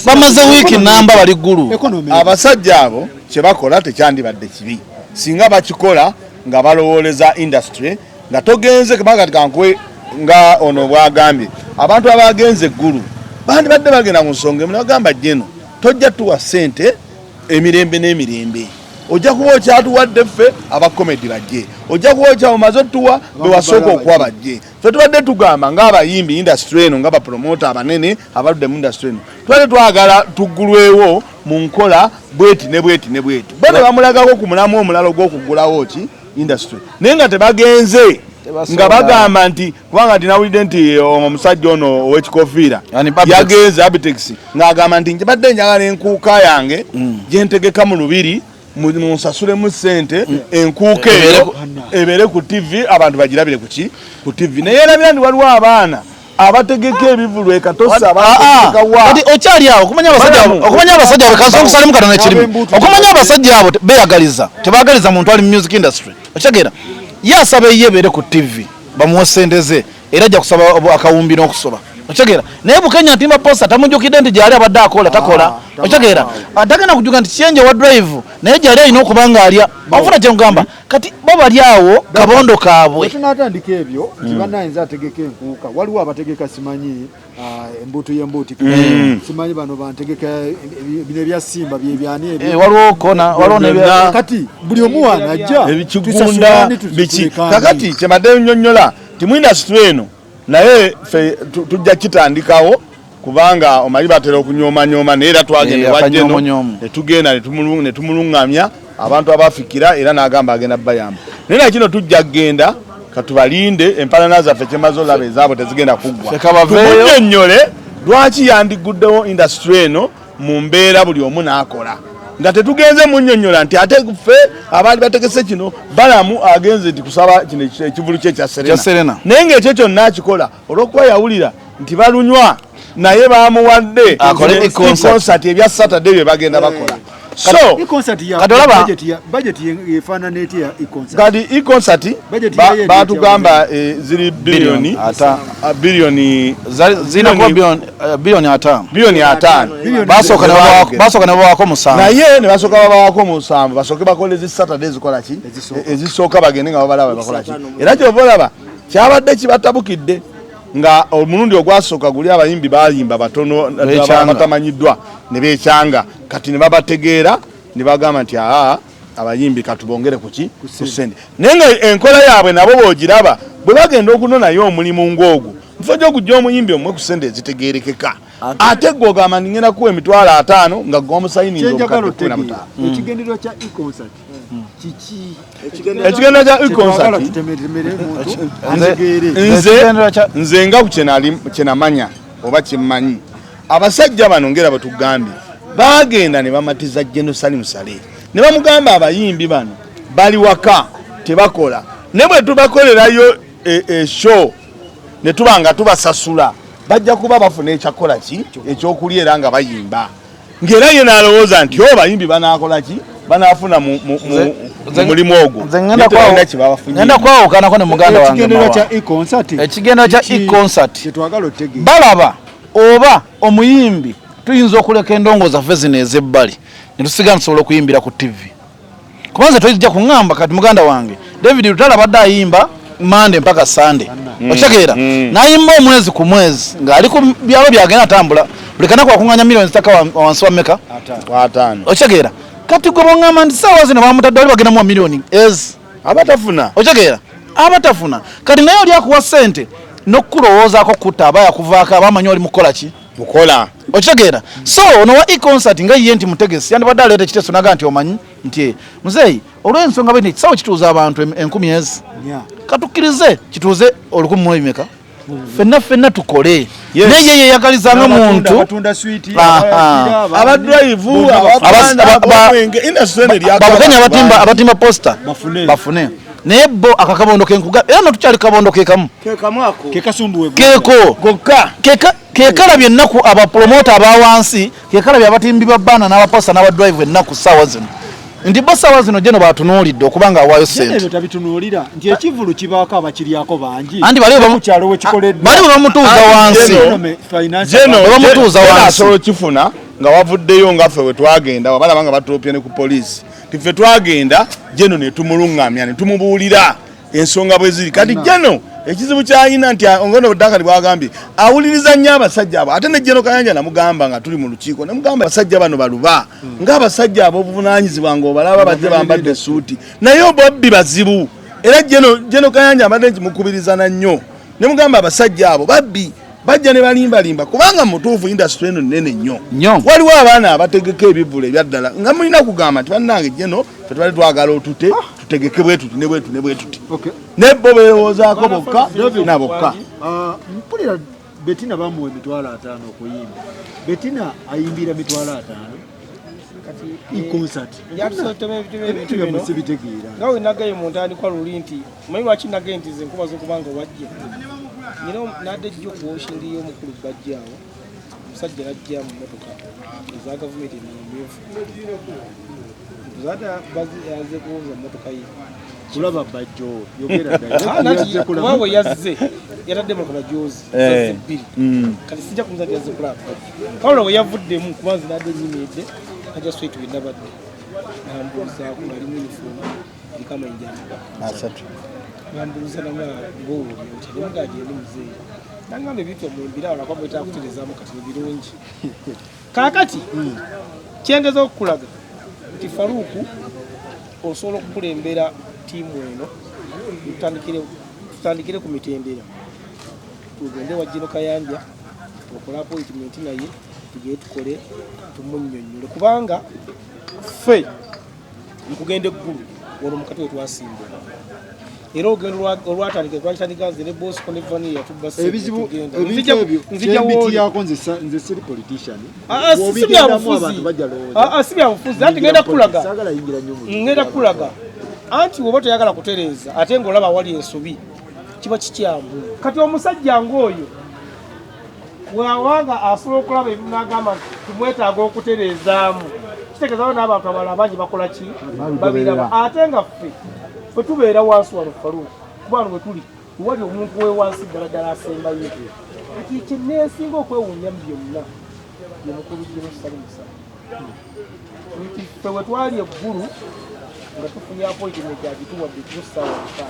bamaze wiiki namba bali ggulu. Economy. Abasajja abo kye bakola tekyandibadde kibi singa bakikola nga balowooleza industry, nga togenze kubanga kati kankuwe nga ono bwagambye, abantu abagenze eggulu bandibadde bagenda mu nsonga emu nebagamba, "Jeno tojja tuwa ssente emirembe n'emirembe, ojja kuba okyatuwadde ffe aba comedy bajje, ojja kuba okyaomaze otuwa be wasooka okuwa bajje." Ffe tubadde tugamba ng'abayimbi industry eno, nga bapromota abanene abaludde mu industry eno, tubadde twagala tuggulwewo mu nkola bweti ne bweti ne bweti. Bo ne bamulagako ku mulamu omulala ogw'okuggulawo ki industry, naye nga tebagenze. Tebasobola. Nga bagamba nti kubanga nti nawulidde nti omusajja ono ow'ekikofiira Yani Abitex. yagenze Abitex ng'agamba nti njabadde njagala enkuuka yange gyentegeka mu lubiri munsasulemu ssente, enkuuka eyo ebeere ku TV, abantu bagirabire ku ki, ku TV. Naye erabira nti waliwo abaana abategeka ebivulu ekatosi abategeka wa. Kati okyali awo okumanya abasajja abo, Balamu. okumanya abasajja abo kansobola kusalimu katono ekirimi. Ab'embuutu. Okumanya abasajja abo beeyagaliza, tebaagaliza muntu ali mu music industry. Okitegeera? Ye asaba ye ebeere ku TV bamuwe sente ze, era ajja kusaba akawumbi n'okusoba. Okitegeera? Naye Bukenya atimba poster tamujjukidde nti gyali abadde akola takola. Okitegeera? Atagenda kujjuka nti Kyenje wa drive naye gyali alina okuba ng'alya. Ofuna kye nkugamba? Kati bo bali awo kabondo kaabwe. Tunatandika ebyo nti bannayinza ategeka enkuuka, waliwo abategeka simanyi embuutu y'embuuti, simanyi bano bantegeka bino ebya Simba byebyani ebyo. Waliwo kona, waliwo Byonna. Kati buli omu wanajja Ebikigunda biki. Kakati kyembadde nnyonnyola ti mu industry eno, naye ffe tujja kitandikawo kubanga omanyi batera okunyoomanyoma, naye era twagenda ewa Jeno Akanyoomonyoomo. ne tugenda ne tumuluŋŋamya abantu abafikira, era n'agamba agenda bayamba. Naye nakino tujja kugenda, katubalinde empalana zaffe. Kyemaze olaba ezaabwe tezigenda kuggwa. Ffe kabaveeyo. Tumunnyonnyole lwaki yandiguddewo industry eno mu mbeera buli omu n'akola, nga tetugenze munnyonnyola nti ate ffe abaali bategese kino. Balamu agenze nti kusaba kino ekivulu kye ekya Kya Serena. Naye ng'ekyo kyonna akikola olw'okuba yawulira nti balunywa, naye bamuwadde Akole e-concert. E-concert ebya Saturday bye bagenda bakola. So E-concert ya Kati olaba- budget efaanana etya ya e-concert? Kati e-concert Budget yayo eri batugamba ziri biliyoni biliyoni Zirina kuba 50 biliyoni. 50 biliyoni. Basooka ne babawaako 7. Naye ne basooka babawako 7, basooke bakole ezi Saturday ezikola ki, Ezisooka. ezisooka, bagende nga babalaba bakola ki. 50. Era kyova olaba kyabadde kibatabukidde nga omulundi ogwasooka guli abayimbi bayimba batono Beekyanga. abatamanyiddwa ne beekyanga. Kati ne babategeera ne bagamba nti aa, abayimbi katubongere kuki, ku ssente. Naye nga enkola yaabwe nabo bw'ogiraba bwe bagenda okunonayo omulimu ng'ogwo, nfo gy'okujja omuyimbi omwe ku ssente ezitegeerekeka, ate gwe ogamba nti ngenda kuwa 50,000 nga gwe omusayiniza Kyenjagala obukadde 15. otegeera, ekigendererwa kya e-concert kiki? Ekigendererwa kya Kyetwagala e-concert tutemetemere muntu Nze- ategeere. Nze Ekigendererwa kya- nze nga kyenamanya oba kyemmanyi, abasajja bano ngera bwe tugambye bagenda ne bamatiza General Salim Saleh ne bamugamba abayimbi bano bali waka tebakola, ne bwe tubakolerayo eshow ne tuba nga tubasasula bajja kuba bafuna ekyakola ki, ekyokulya, era nga bayimba. Ng'era ye n'alowooza nti o bayimbi banaakola ki, banaafuna mu mulimu ogwo. Nze ngenda Naye tebalina kwawo- kye babafunye. Ngenda kwawukanako ne muganda wange Ekigendererwa Mawa. kya e-concert Ekigendererwa kya kiki? e-concert. Kyetwagala otegeera. Balaba oba omuyimbi tuyinza okuleka endongo zaffe zino ez'ebbali ne tusigala tusobola okuyimbira ku TV, kubanza toyijja kuŋŋamba kati muganda wange David Lutalo abadde ayimba Mande mpaka Sande, okitegeera, n'ayimba omwezi ku mwezi ng'ali ku byalo byagenda atambula buli kanaku akuŋŋanya miliyoni zitaka wansi wa meka? Ataano. Okitegeera? Kati gwe bongamba nti saawa zino bamutadde wali bagenda muwa miliyoni ezi abatafuna, otegeera, abatafuna. Kati naye oli akuwa ssente n'okukulowoozaako kutta aba yakuvaako, aba amanyi oli mukukola ki, mukola, okitegeera. So ono wa e-concert nga ye nti mutegesi yandibadde aleeta ekiteeso naga nti omanyi nti muzeeyi olw'ensonga bwe nti ekisawo kituuza abantu 1000 ezi, katukkirize kituuze 1000 mu ebimeka, ffenna ffenna tukole. Naye ye yeyagaliza nga muntu abadrive babukenya abatimba posta bafune, naye bo akakabondo kenkuga era notukyali kabondo kekamu keko kekalabye ennaku abapromota abawansi, kekalabye abatimbi ba bana n'abaposta n'abadrive ennaku ssaawa zino nti bo ssaawa zino geno batunuulidde okuba nga awaayo ssente. Ebyo tabitunuulira nti ekivvulu kibaako abakiryako bangi. Anti bali bwe bamutuuza wansi. Geno asobola okifuna nga wavuddeyo nga ffe bwe twagenda, wabalaba nga batuloopye ne ku poliisi. Nti ffe twagenda Geno ne tumulungamya ne tumubuulira ensonga bwe ziri. Kati Geno ekizibu ky'alina nti ngono Duncan bw'agambye awuliriza nnyo abasajja abo, ate ne Geno Kayanja namugamba nga tuli mu lukiiko, namugamba abasajja bano baluba ng'abasajja ab'obuvunaanyizibwa ng'obalaba bazze bambadde essuuti, naye obabbi bazibu. Era Geno Kayanja abadde nkimukubirizana nnyo ne mugamba abasajja abo babbi bajja ne balimbalimba, kubanga mutuufu industry eno nnene nnyo. Waliwo abaana abategeka ebivvulu ebya ddala nga mulina kugamba nti bannange Geno ffe tubadde twagala otute tutegeke bwe tuti ne bwe tuti ne bwe tuti, ne bo beerowoozaako bokka na bokka. Mpulira Bettina bamuwa 50,000 okuyimba. Bettina ayimbira 50,000 e-concert. Ebintu byammwe sibitegeera. Nga we nagaye mu ntandikwa luli nti omanyi lwaki nagaye nti nze nkubaza okuba nga wajja. Nina nadde jjo ku woshingi y'omukulu Bajja awo, omusajja n'ajja mu mmotoka eza gavumenti emmyufu. Ntuzaata yazze kuwuza mmotoka ye. Kulaba Bajjo, yogera ddala. Kuba we yazze yatadde mu kabajoozi zazze bbiri. Kati sijja kumuza nti yazze kulaba Bajjo. Kawulo we yavuddemu kuba nze nadde nnyimiridde, ajja straight we nabadde. Nambuuzaako ng'ali mu uniform eriko amayinja asatu. Nambuuza nanga ng'owulira otya, ne mugamba gyendi muzeeyi. Nangamba ebintu mumbira awo lwakuba mwetaaga kutereezaamu kati birungi. Kaakati kyengeza okukulaga nti Faruku osobola okukulembera ttiimu eno, tutandikire ku mitendera, tugende wa Geno Kayanja okole appointment naye tugende tukole tumunnyonnyole, kubanga ffe nkugenda eggulu wano mukati we twasimbula era olugendo olwatandika twalitandika nze ne Bosco ne Vanilla tubba ssente Ebizibu tugenda. ebintu Nzija- ebyo nzija wooli. kyembitiyako nze siri politician. Ah, si Bw'obigendamu byabufuzi. abantu bajja lowooza. Ah, ah, si byabufuzi anti ngenda kulaga. Saagala yingira nnyo mu bintu Ngenda by'abantu. kulaga. Anti bw'oba toyagala kutereeza ate ng'olaba awali ensobi kiba kikyamu. Kati omusajja ng'oyo bw'awanga asobola okulaba ebintu n'agamba nti tumwetaaga okutereezaamu, kitegeeza n'abantu abalala bangi bakola ki? Babiraba. Ate nga ffe bwe tubeera wansi wano Faruku, kuba wano bwe tuli wali omuntu we wansi ddala ddala asembayo. Kati kye neesinga okwewuunya mu byonna ye mukulu Geno Salim Saleh. Nti ffe bwe twali eggulu nga tufunye appointment agituwadde ekiro ssaawa 6.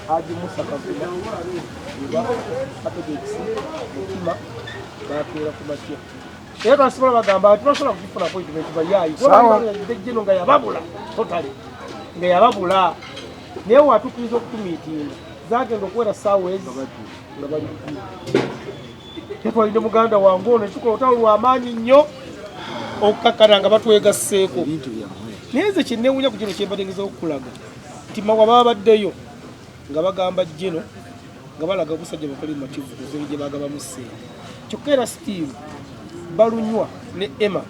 Haji Musa Kavuma, Luba, Apedex, Mutima bakeera ku makya. Era twasobola bagamba nti twasobola kugifuna appointment bayaayi. Kuba Geno nga yababula totally, nga yababula. Naye watukkiriza okutumiitinga, zaagenda okuwera ssaawa ezi nga bali ggulu. Tetwalidde muganda wange ono, tukola olutalo lw'amaanyi nnyo okukakkana nga batwegasseeko. Naye nze kye neewuunya ku kino kye mbadde ngezaako okukulaga nti mawa babaddeyo nga bagamba Geno nga balaga obusajja batali mumativu ku ngeri gye bagabamu ssente. Kyokka era still balunywa ne Emma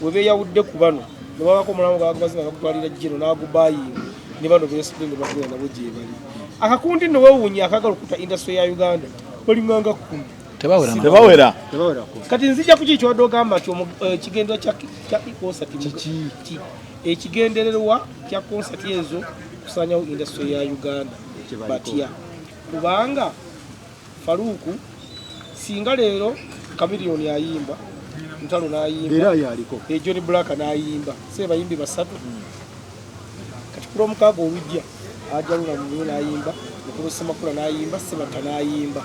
we beeyawudde ku bano ne babako omulamu nga bagubaze nga bagutwalira Geno n'agubayinga ne bano beesudde ne bagenda nabo gye bali. Akakundi nno weewuunya akaagala okutta industry ya Uganda balinganga 10. Tebawera. Tebawera. Tebawera kkumi. Kati nzija ku kiki ky'obadde ogamba nti ekigendererwa kya concert Kiki? Ekigendererwa kya concert ezo kusaanyawo industry ya Uganda. Kye baliko. Batya. Kubanga Faruku singa leero Chameleone ayimba, Ntalo n'ayimba, Era yaliko. John Black n'ayimba, se bayimbi basatu. Kati ku lwomukaaga olujja ajja Luna Mubiro n'ayimba, Mukulu Ssemakula n'ayimba, Ssebatta n'ayimba.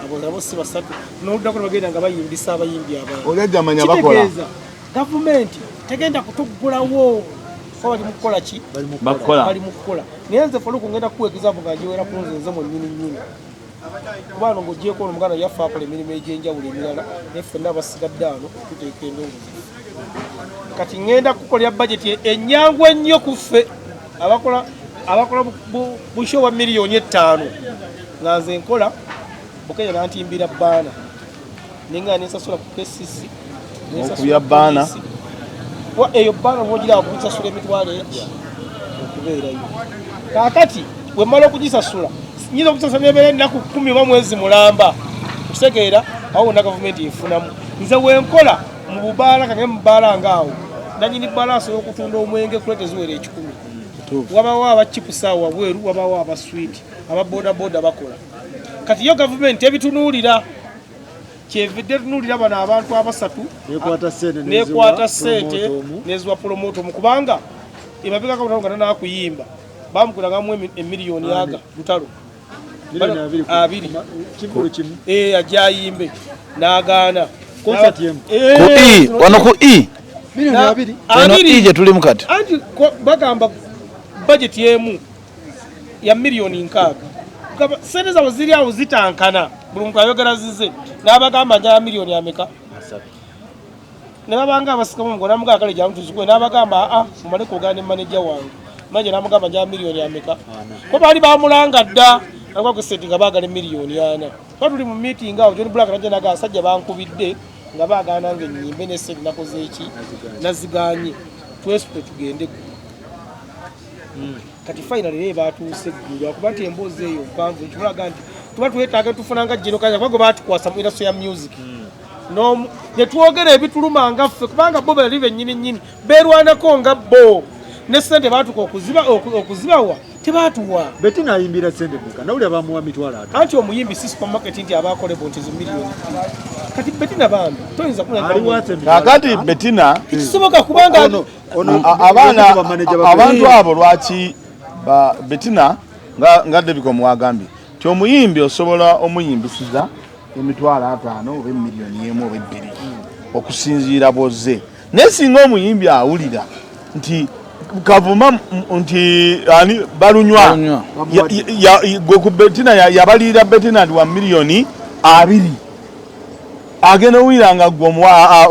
Abo nabo si basatu. N'oluddako ne bagenda nga bayimbisa abayimbi abalala. Oli ajja amanya bakola. Kitegeeza gavumenti Tegenda kutuggulawo kuba bali mu kukola ki? Bali mu kukola. Naye nze Faluku ngenda kukuwa example nga ngiwera ku nze nze mwennyini nnyini. Kuba wano ng'oggyeeko ono muganda yaffe akola emirimu egy'enjawulo emirala, naye ffenna abasigadde ano tuteeka endongo zaffe. Kati ngenda kukolera bajeti ennyangu ennyo ku ffe abakola abakola busho wa 5 million nga nze nkola Bukenya nantimbira banner nenga nensasula ku KCC. Okubya banner. Wa eyo banner bwogiraba kugisasula emitwalo egi okubeerayo. Kaakati wemmala okugisasula nyinza okusasula nebeera ennaku 10 oba mwezi mulamba, okitegeera? Awo wonna gavumenti efunamu. Nze wenkola mu bubaala kange mu bbaala ngaawo nanyini bbaala asobola okutunda omwenge crate ziwera 100. Wabawo abachipusa awo wabweru, wabawo abaswiti, ababodaboda bakola. Kati yo gavumenti ebitunuulira, kyevudde tunuulira bano abantu abasatu. Nekwata sente. Nekwata sente neziwa promoter omu, kubanga emabega kabutalo nga tanakuyimba bamukulangamu emiliyoni aga lutalo abiri. Kivulu kimu. Eh, ajja ayimbe n'agaana. Concert emu. Ku E, wano ku E. 20 million. Eno E gye tulimu kati. Anti bagamba budget emu ya 60 million. Gamba, sente zaabwe ziri awo zitankana, buli muntu ayogera zize n'abagamba njala miliyoni ameka, ne babanga abasikamu mugo namugamba kale jangu tuzikuwe, n'abagamba aa mumale kwogera ne manager wange. Manager n'amugamba njala miliyoni ameka, ko baali bamulanga dda agwa ku sente nga baagala 4 million. Tuba tuli mu meeting awo, John Black najja naga asajja bankubidde nga baagaana nga ennyimbe ne sente nakoze eki naziganye, twesule tugende eggulu. Kati finally era batuuse eggulu lwakuba nti emboozi eyo mpanvu, ekimulaga nti tuba twetaaga tufuna nga Gino Kanya, kuba gwe baatukwasa mu industry ya music. Ne twogera ebituluma nga ffe, kubanga bo bali bennyini nnyini beerwanako nga bo ne sente baatuka okuzibawa tebaatuwa. Betina ayimbira sente meka? Nawulira bamuwa 50,000. Anti omuyimbi si supermarket nti abakolebo nti ezo 2 million. Kati Betina bambi toyinza Ali worth emitwalo Kakati 5. Betina Tekisoboka kubanga Ono abaana ba manager ba abantu abo lwaki Betina nga David mwagambye ti omuyimbi osobola omuyimbisiza 50,000 oba 1 million oba 2 okusinziira bwozze, naye singa omuyimbi awulira nti Kavuma nti ani balunywa. Balunywa. Gwe ku Betina yabalirira Betina nti wa 20 million, agenda owulira nga gwe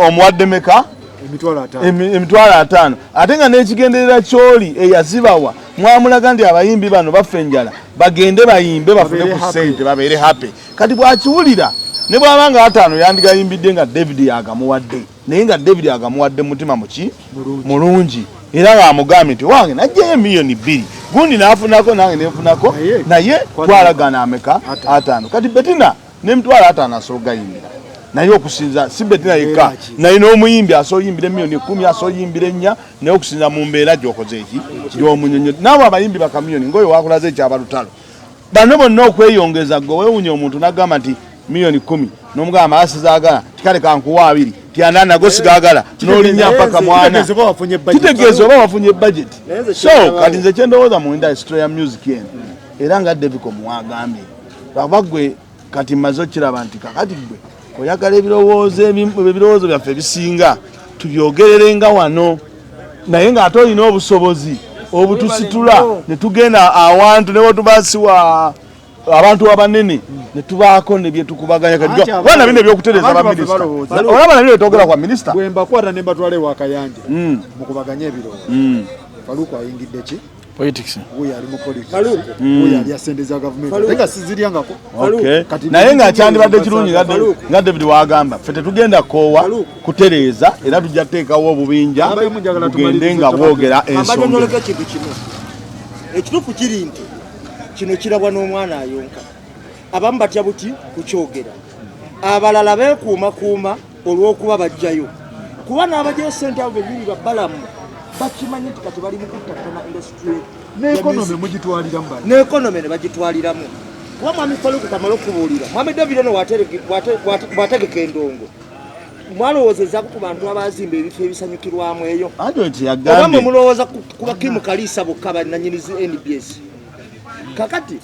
omuwadde meka? 50,000. 50,000, ate nga n'ekigenderera kyoli eyazibawa mwamulaga nti abayimbi bano bafa enjala, bagende bayimbe bafune Babeere ku happy. ssente babeere happy. Kati bwakiwulira ne bwaba nga ataano yandigayimbidde nga David yagamuwadde, naye nga David agamuwadde mutima muki? Mulungi. Mulungi, era ng'amugambye nti wange najjayo 2 million, gundi n'afunako nange nenfunako, Naye- naye twalagana ameka? Ataano. Ataano. Kati Betina n'emitwalo 50 asobola ogayimbira, naye okusinza si Betina yekka, Mbeera ki? naye n'omuyimbi asobola oyimbira 10 million, asobola oyimbira 4, naye okusinza mu mbeera gy'okoze eki gy'omunyonyo. Naawe abayimbi bakamiyoni ngaoyo wakulaze ekyabalutalo bano bonna okweyongeza, gwe weewunya omuntu n'agamba nti 10 million n'omugamba asizaagala tikale kankuwa abiri tyana nago sigaagala n'olinnya mpaka mwana. Kitegeeza oba wafunye budget. Kitegeeza oba wafunye budget. Naye nze So kyendaba- kati nze kyendowooza mu industry ya music eno, era nga Deviko muwagambye, lwakuba gwe kati mmaze okiraba nti kakati gwe oyagala ebirowoozo ebirowoozo byaffe ebisinga tubyogererenga wano, naye ng'ate olina obusobozi obutusitula ne tugenda awantu ne wetubasiwa abantu abanene ne tubaako ne byetukubaganya. Kati Anti wana bino ebyokutereeza abantu baffe baminisita balowooza. olaba nabino byetwogera kwa minisita. Bwe mbakwata ne mbatwala ewa Kayanja mukubaganye ebirowoozo, Faluku ayingidde ki? Politics. Wuyo ali mu politics. Faluku. Wuyo alya sente za gavumenti Faluku. ate nga siziryangako. Okay. Kati Naye nga kyandibadde kirungi Faluku. nga David wagamba, ffe tetugenda koowa Faluku. kutereeza, era tujja kuteekawo obubinja Ambaye njagala bugende tumalirize nga bwogera Ambadde ensonga. noleka ekintu kimu ekituufu kiri nti kino kirabwa n'omwana ayonka. Abamu batya buti kukyogera, abalala beekuumakuuma olw'okuba bajjayo, kuba n'abajjayo sente abo bennyini babalamu bakimanyi nti kati bali mu kuttattana industry N'economy mugitwaliramu bali. N'economy ne bagitwaliramu, kuba mwami Faluku kamala okubuulira mwami David ono bw'ategeka endongo, mwalowoozezaako ku bantu abazimba ebifo ebisanyukirwamu eyo? Anti oyo Oba mwe kyeyagambye. Mulowooza ku bakimu Kaliisa bokka bannanyini zi NBS? Kakati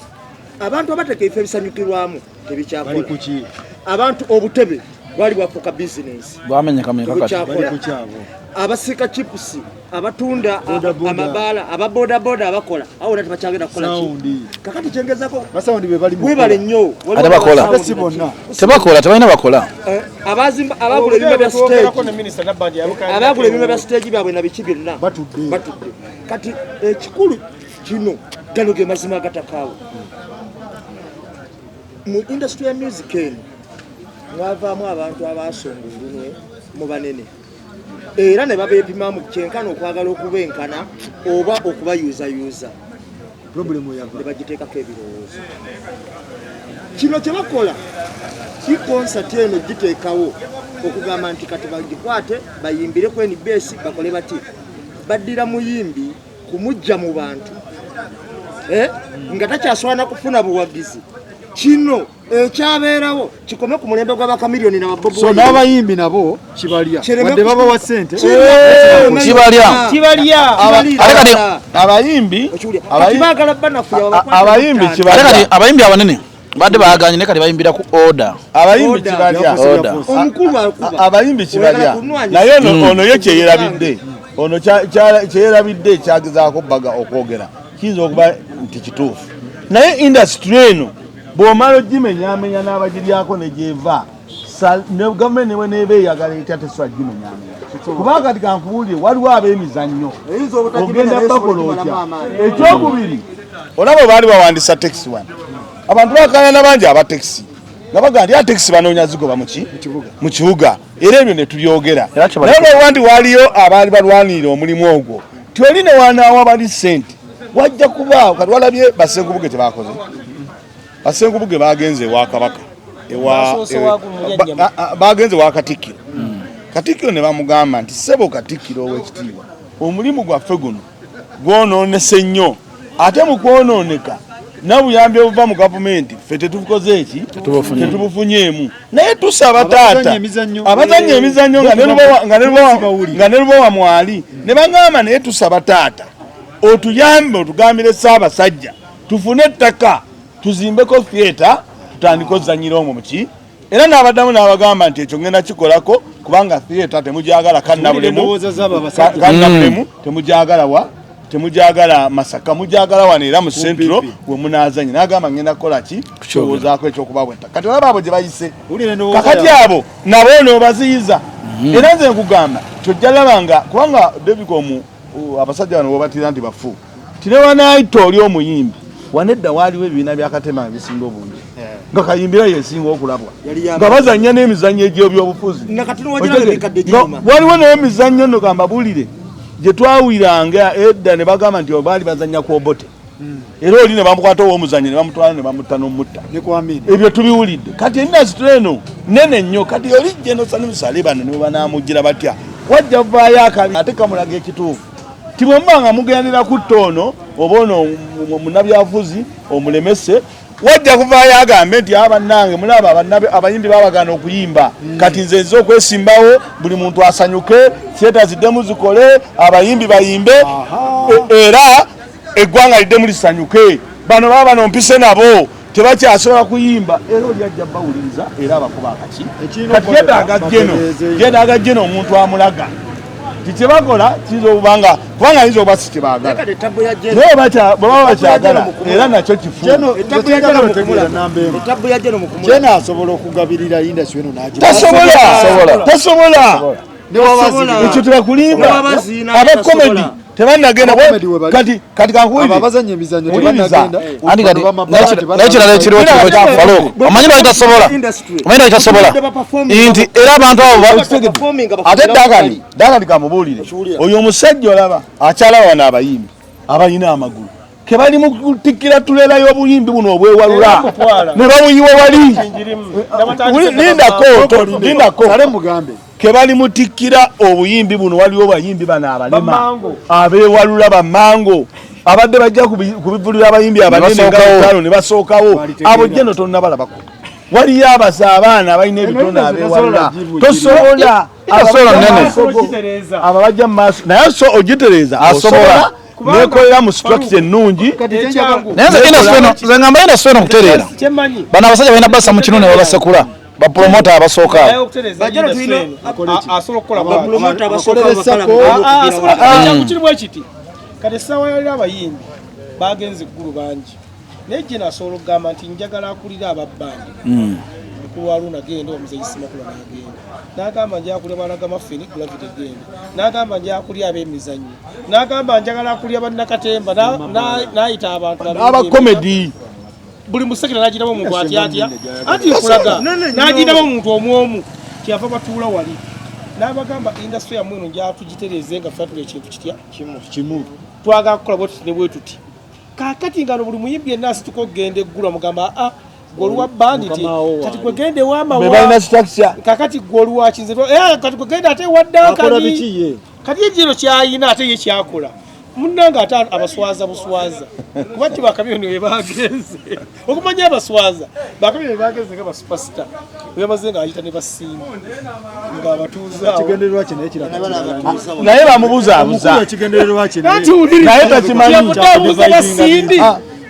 abantu abateeka ebifo ebisanyukirwamu Bali tebikyakola. ku ki? Abantu obutebe Bwali bwafuuka bizinesi. Bwamenyeka menyeka kati. Bali ku kyabo. Abasiika chipusi, abatunda Boda boda. amabaala, ababodaboda abakola awo wonna tebakyagenda kukola ki. Sound. Kakati kyengezako Basawundi be bali mu webale kukola. nnyo. Ate bakola. Ate si bonna. Tebakola, tebalina bakola. Abazimba, abagula ebimba bya Twogerako stage, ne minisita Nabbanja yabukaanira. abagula ebimba bya stage byabwe na biki byonna Batudde. Batudde. Kati ekikulu kino, gano ge mazima agatakaawo mu industry ya music eno. Mwavaamu abantu abasonga olunwe mu banene era ne babeepimamu kyenkana okwagala okubenkana oba okubayuuzayuuza. Problem yava. Ne bagiteekako ebirowoozo. Kino kye bakola si concert eno giteekawo okugamba nti kati bagikwate bayimbire ku NBS bakole bati, baddira muyimbi kumujja mu bantu, nga takyasobola kufuna buwagizi. Kino ekyabeerawo kikome ku mulembe gw'abakamiliyoni na babobi. So n'abayimbi nabo kibalya. Kireme Wadde babawa ssente. Kibalya. Kibalya. Ate kati Abayimbi Kati baagala banafuya babakwate abayimbi butaano. kibalya. Ate kati abayimbi abanene badde baaganye, naye kati bayimbira ku order. Abayimbi Order. kibalya. Order. Omukulu akuba. Abayimbi kibalya. Oyagala kunwanyisa. Naye ono ye kyeyerabidde, ono kyeyerabidde kyagezaako baga okwogera kiyinza okuba nti kituufu, naye industry eno bw'omala ogimenyaamenya n'abagiryako ne gyeva, ne gavumenti newe neeba eyagala etya tesobola gimenyaamenya, kubanga kati kankubuulire, waliwo ab'emizannyo Eyinza obutagimenya, ogenda naye bakola esobola otya? okugimalamu amaanyi. Ekyokubiri, olaba baali bawandisa taxi wano, abantu bakayana bangi aba taxi nga bagamba nti takisi banoonya zigoba muki mu kibuga, era ebyo ne tubyogera. Era kye Naye lwakuba nti waaliyo abaali balwanirira omulimu ogwo, ti oli ne wanaawa bali ssente wajja kubaawo. Kati walabye basenkubuge kyebakoze, basenkubuge bagenze ewa kabaka Basoose wa Mulyannyama. Bagenze wa Katikkiro. Katikkiro ne bamugamba nti, "Ssebo Katikkiro ow'ekitiibwa, omulimu gwaffe guno gwonoonese nnyo, ate mu kwonooneka nabuyambi obuva mu gavumenti ffe tetubukoze eki tetubufunyeemu, naye tusaba Abazannya taata emizannyo. Abazannya emizannyo nga ne Bawulira. Nga ne Lubowa mwali ne baŋŋamba, naye tusaba taata otuyambe, otugambire Ssaabasajja tufune ettaka tuzimbeko theatre tutandike ozanyira omwo muki." Era n'abaddamu n'abagamba nti ekyo ngenda kikolako, kubanga theatre temujagala kannabulemu. Endowooza z'abo abasajja. Kannabulemu temujagala, wa temujagala Masaka, mujagala wano era mu Central we munaazanya. N'agamba ngenda kukola ki kirowoozaako ekyokubawa ettaka. Kati olaba abo gye bayise. Wulira endowooza Kakati yaabwe. abo nabo noobaziyiza, era nze nkugamba kyojja laba nga kubanga Davicom abasajja bano bobatira nti bafu tinewanayita oli omuyimbi wanedda, waaliwo ebibiina byakatema ebisinga obungi nga kayimbira yesinga okulabwa Yali nga bazanya n'emizannyo egy'ebyobufuzi. Nakati nowagiraba ebikadde Nga ginyuma. waliwo n'emizannyo nno gambabulire gye twawuliranga edda ne bagamba nti baali bazanya ku Obote, era oli ne bamukwata ow'omuzannyo ne bamutwala ne bamutta n'omutta. Ne ku Amin. Ebyo tubiwulidde. Kati industry eno nene nnyo. Kati oli General Salim Saleh bano ne banamugira batya, wajja vaayo akabi ate kamulaga ekituufu ti bwe muba nga mugendera kutta ono oba ono munnabyabufuzi omulemese, wajja kuvaayo agambe nti abannange mulaba abayimbi babagaana okuyimba, kati nze nze okwesimbawo buli muntu asanyuke, theatre ziddemu zikole, abayimbi bayimbe, era eggwanga liddemu lisanyuke. Bano baba bano mpise nabo tebakyasobola kuyimba, era oli ajja bawuliriza era abakuba akaki. Ekirina Kati okukolebwa, yeetaaga jeno batereeze. yeetaaga jeno omuntu amulaga ti kyebakola kiyinza okuba nga kubanga ayinza okuba si kyebaagala, Kati etabbu ya Jeno. naye bwe baba bakyagala era nakyo kifu. Jeno Etabbu ya Jeno nze mu otegeera kumulaga. namba emu. Etabbu ya Jeno mu kumulaga. Jeno asobola okugabirira industry eno n'agiba. Tasobola. Tasobola. Tasobola. Ne wabazi. Ekyo tebakulimba. Ne wabaziina. Abakomedi tebanagenda. Abakomedi we bali. Kati kati Abo kankuwulire. abazannya emizannyo Wuliriza. tebanagenda. Anti kati Bano bamabala naye kirala ekiriwo kiriwo Farouk, omanyi lwaki tasobola? Industry. Omanyi lwaki tasobola? Nti era abantu abo Ate Dakani, Dakani kamubuulire, oyo omusajja olaba akyalaba wano abayimbi abalina amagulu kebali mu kutikkira tuleera y'obuyimbi buno obwewalula Era mutwala. ne babuyiwa wali. Kinjirimu. N'abatandise Lindako, lindako. Sale mugambe. Kebali mutikkira obuyimbi buno, waliwo bayimbi bano abalema Bamango. abewalula bamango abadde bajja ku bivulira abayimbi abanene nga basookawo. bitaano ne basookawo. Balitegeera. Abo jeno tonnabalabako, waliyo abasa abaana abalina ebitone Eno abewalula. tosobola Tosobola. Tosobola Abajja nene. mu maaso go. Okitereeza. Abo bajja mu maaso naye so ogitereeza Asobola. osobola Kubanga- nekolera mu structure ennungi. Kati kye njagala- Ekyangu. Naye nze industry eno, nze ngamba industry eno kutereera. Kyemmanyi. Bano abasajja balina bassa mu kinu ne babasekula. Bapromota abasooka asobola okukola kirimu ekiti kati essaawa yalira abayimbi bagenze eggulu bangi naye jena asobola okugamba nti njagala akulira ababbandi mukulu wa Luna genda omuzeeyi Simakula n'agenda n'agamba njagala kulya balagamafeni Gravity genda n'agamba njagala kulya ab'emizannyo n'agamba njagala kulya bannakatemba n'ayita abantu abakomedi buli musekera n'agiramu omuntu atya atya anti nkulaga n'agiramu omuntu omu kyava batuula wali n'abagamba industry yammwe eno njagala tugitereeze nga ffe tuli ekintu kitya kimu twagala kukola bwe tuti ne bwe tuti kaakati nga no buli muyimbi yenna asituka okugenda eggulu amugamba a gwe oli wa bandi kati gwe genda ewamawa kakati gwe oli wa kinze kati gwe genda ate ewa Dankani kati ye jiro kyayina ate ye kyakola munnange ate abaswaza buswaza kuba ti bakamiyoni we bagenze okumanya abaswaza bakamiyoni bagenze nga basupasita webamaze nga ayita ne basimba nga abatuuza ekigendererwa kye naye kirala naye bamubuzaabuza ekigendererwa kye naye takimanyi kyavudde basindi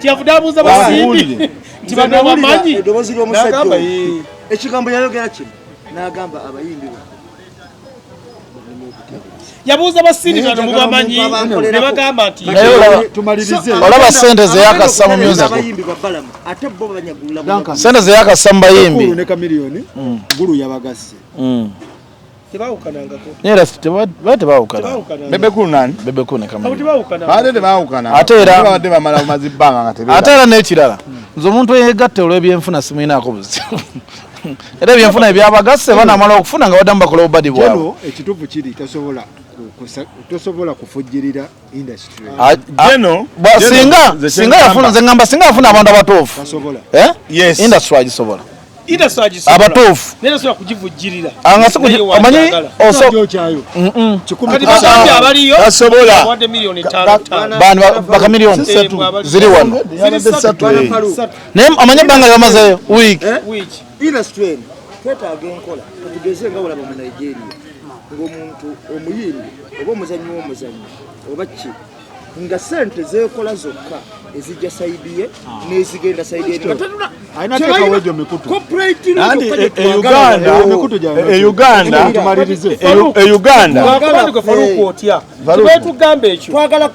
kyavudde abuuza basindi nti bano bamanyi eddoboozi ly'omusajja ekigambo yayogera kino n'agamba abayimbi yabuuza basindi bano mubamanyi ne bagamba nti olaba sente ze yakassa mu music sente ze yakassa mu bayimbi ne Chameleone Gulu yabagasse tebawukanangako era tebawukana Bebe Cool nani Bebe Cool ne Chameleone tebawukana baade tebawukana ate era babadde bamala bumazi bbanga nga tebeera ate era n'ekirala nze omuntu eyegatta olw'ebyenfuna simuyinaako buzibu era ebyenfuna ebyabagasse banamala okufuna nga baddamu bakola obubadi bwabwe ekituufu kiri tosobola kufujjirira industry singa yafuna nze ngamba singa yafuna abantu abatuufu industry agisobola abatuufu naye tasobola kugivujjirira omanyi bani bakamiliyoni ziri wano naye omanyi ebbanga lyebamazeeyo wiiki industry eno twetaaga enkola katugeze nga olaba mu Nigeria ng'omuntu omuyimbi oba omuzannyi w'omuzannyo oba ki nga sente zeekola zokka ezijja sayidi ye n'ezigenda sayidi ye Uganda twagala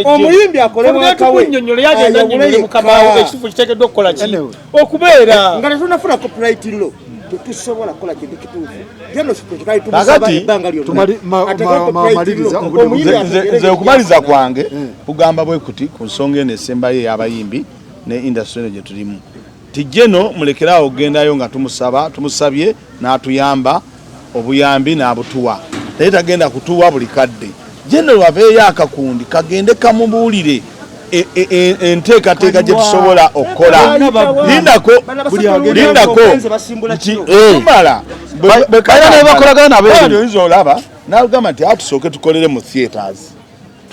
omuyimbi akolemunyonyola yagenda nyonyole mukamawo ekituufu kiteekeddwa okukola ki okubeera nga tetunafuna copyright law tetusobola kukola kintu kituufu nze okumaliriza kwange kugamba bwe kuti ku nsonga eno esembayo ey'abayimbi ne industry eno gye tulimu tijjeno mulekeraawo okugendayo nga tumusabye n'atuyamba obuyambi n'abutuwa naye tagenda kutuwa buli kadde jeno waveeyo akakundi kagende kamubuulire enteekateeka gye tusobola okukola lindako nti tumala oyinza olaba n'agamba nti atusooke tukolere mu theatres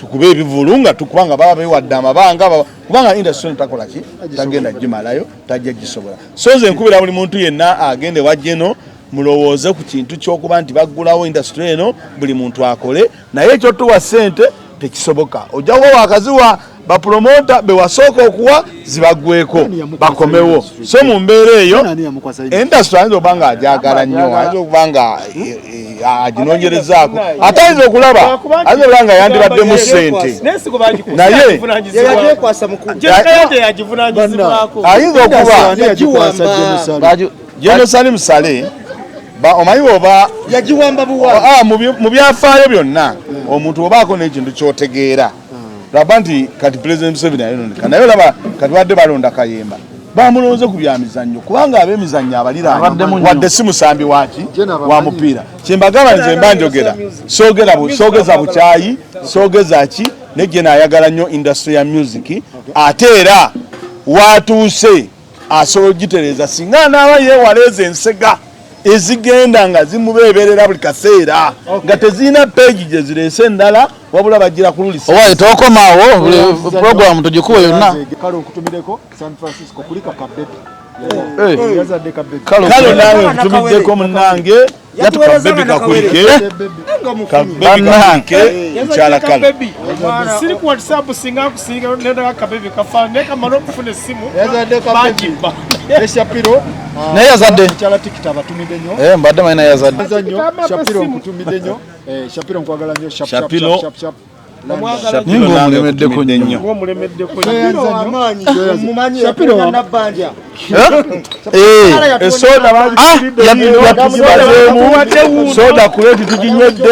tukube ebivulu nga tukubanga baba bewadde amabanga kubanga industry eno takola ki tagenda gimalayo tajja gisobola so nze nkubira buli muntu yenna agende wa jeno mulowooze ku kintu ky'okuba nti baggulawo industry eno buli muntu akole naye ekyotuwa ssente tekisoboka ojja kuba wakaziwa bapromota bewasooka okuwa zibaggweko bakomewo so mu mbeera eyo industry ayinza okuba nga agyagala nnyo ayinza okuba nga aginoonyerezaako ate ayinza okulaba nga yandibaddemu ssente naye ayinza okuba Jeno Salim Saleh omanyi oba mu byafaayo byonna omuntu obaako n'ekintu ky'otegeera laba nti kati President Museveni ayononeka naye olaba kati badde balonda Kayemba bamulonze ku byamizannyo kubanga ab'emizannyo abaliraanye wadde si musambi waki wa mupiira kyembagamba nze mba njogera soogeza bukyayi soogeza ki ne Jeno ayagala nnyo industry ya music ate era watuuse asobola okugitereeza singa anaaba yeewala ezo ensega ezigenda nga zimubeeberera buli kaseera nga tezirina peegi gye zireese endala wabula bagira ku lulisa. Owaye tokomaawo programu tugikuwe yonna. Kale nkutumireko San Francisco kulika kabebi. Kale naawe nkutumiddeko munnange. Yatuweereza Kabebi nga kakulike. nga mufunyi. Kabebi Bannange. kakulike mukyala kale. Kabebi siri ku WhatsApp, singa nkusinga nendaga kabebi kafaana naye kamala okufuna essimu Yazadde kabebi. bagibba. Ne Shapiro. Naye yazadde. Mukyala tikita abatumidde nnyo. Eh, mbadde manyi naye yazadde. Nza nnyo. Kama Shapiro essimu. nkutumidde nnyo. Shapiro nkwagala nnyo. Shap, shap, Shapiro. shap, shap. Omwagala Naye ng'omulemeddeko Nkutumidde nnyo. nnyo. Omulemeddeko. Shapiro w'amaanyi, omumanyi Shapiro yakulira Nabbanja. Eh? Eh. Esoda bazibazeemu, soda kuleti tuginywedde,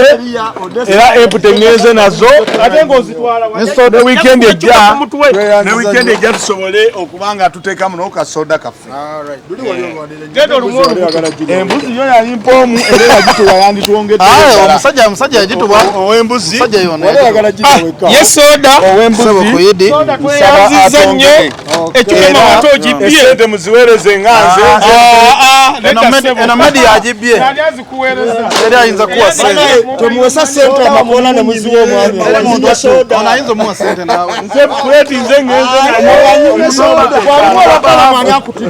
era empute ŋŋenze nazo. Ate ng'ozitwala Ne weekend ejja, mutwe. ne weekend ejja tusobole okuba nga tuteekamu n'okasoda kaffe. Genda olumu olumu. Embuzi yo yali mpoomu era yagituwa yanditwongedde. Ah, omusajja omusajja yagituwa. Ow'embuzi. Omusajja yona. Ye soda Ow'embuzi. Sebo kuyidi. Soda Nsaba tweyanziza nnyo. atongere. Ekyuma wate ogibbye. Esente muziweereze nga nze. Eno medi yagibbye. Yali azikuweereza. Teri ayinza kuwa sente. Temuwesa sente amakoona ne muziwa omwami. Ono ayinza omuwa sente naawe. Nze kuleti nze ŋŋenze nayo. Waliwo abakala mwani akuti.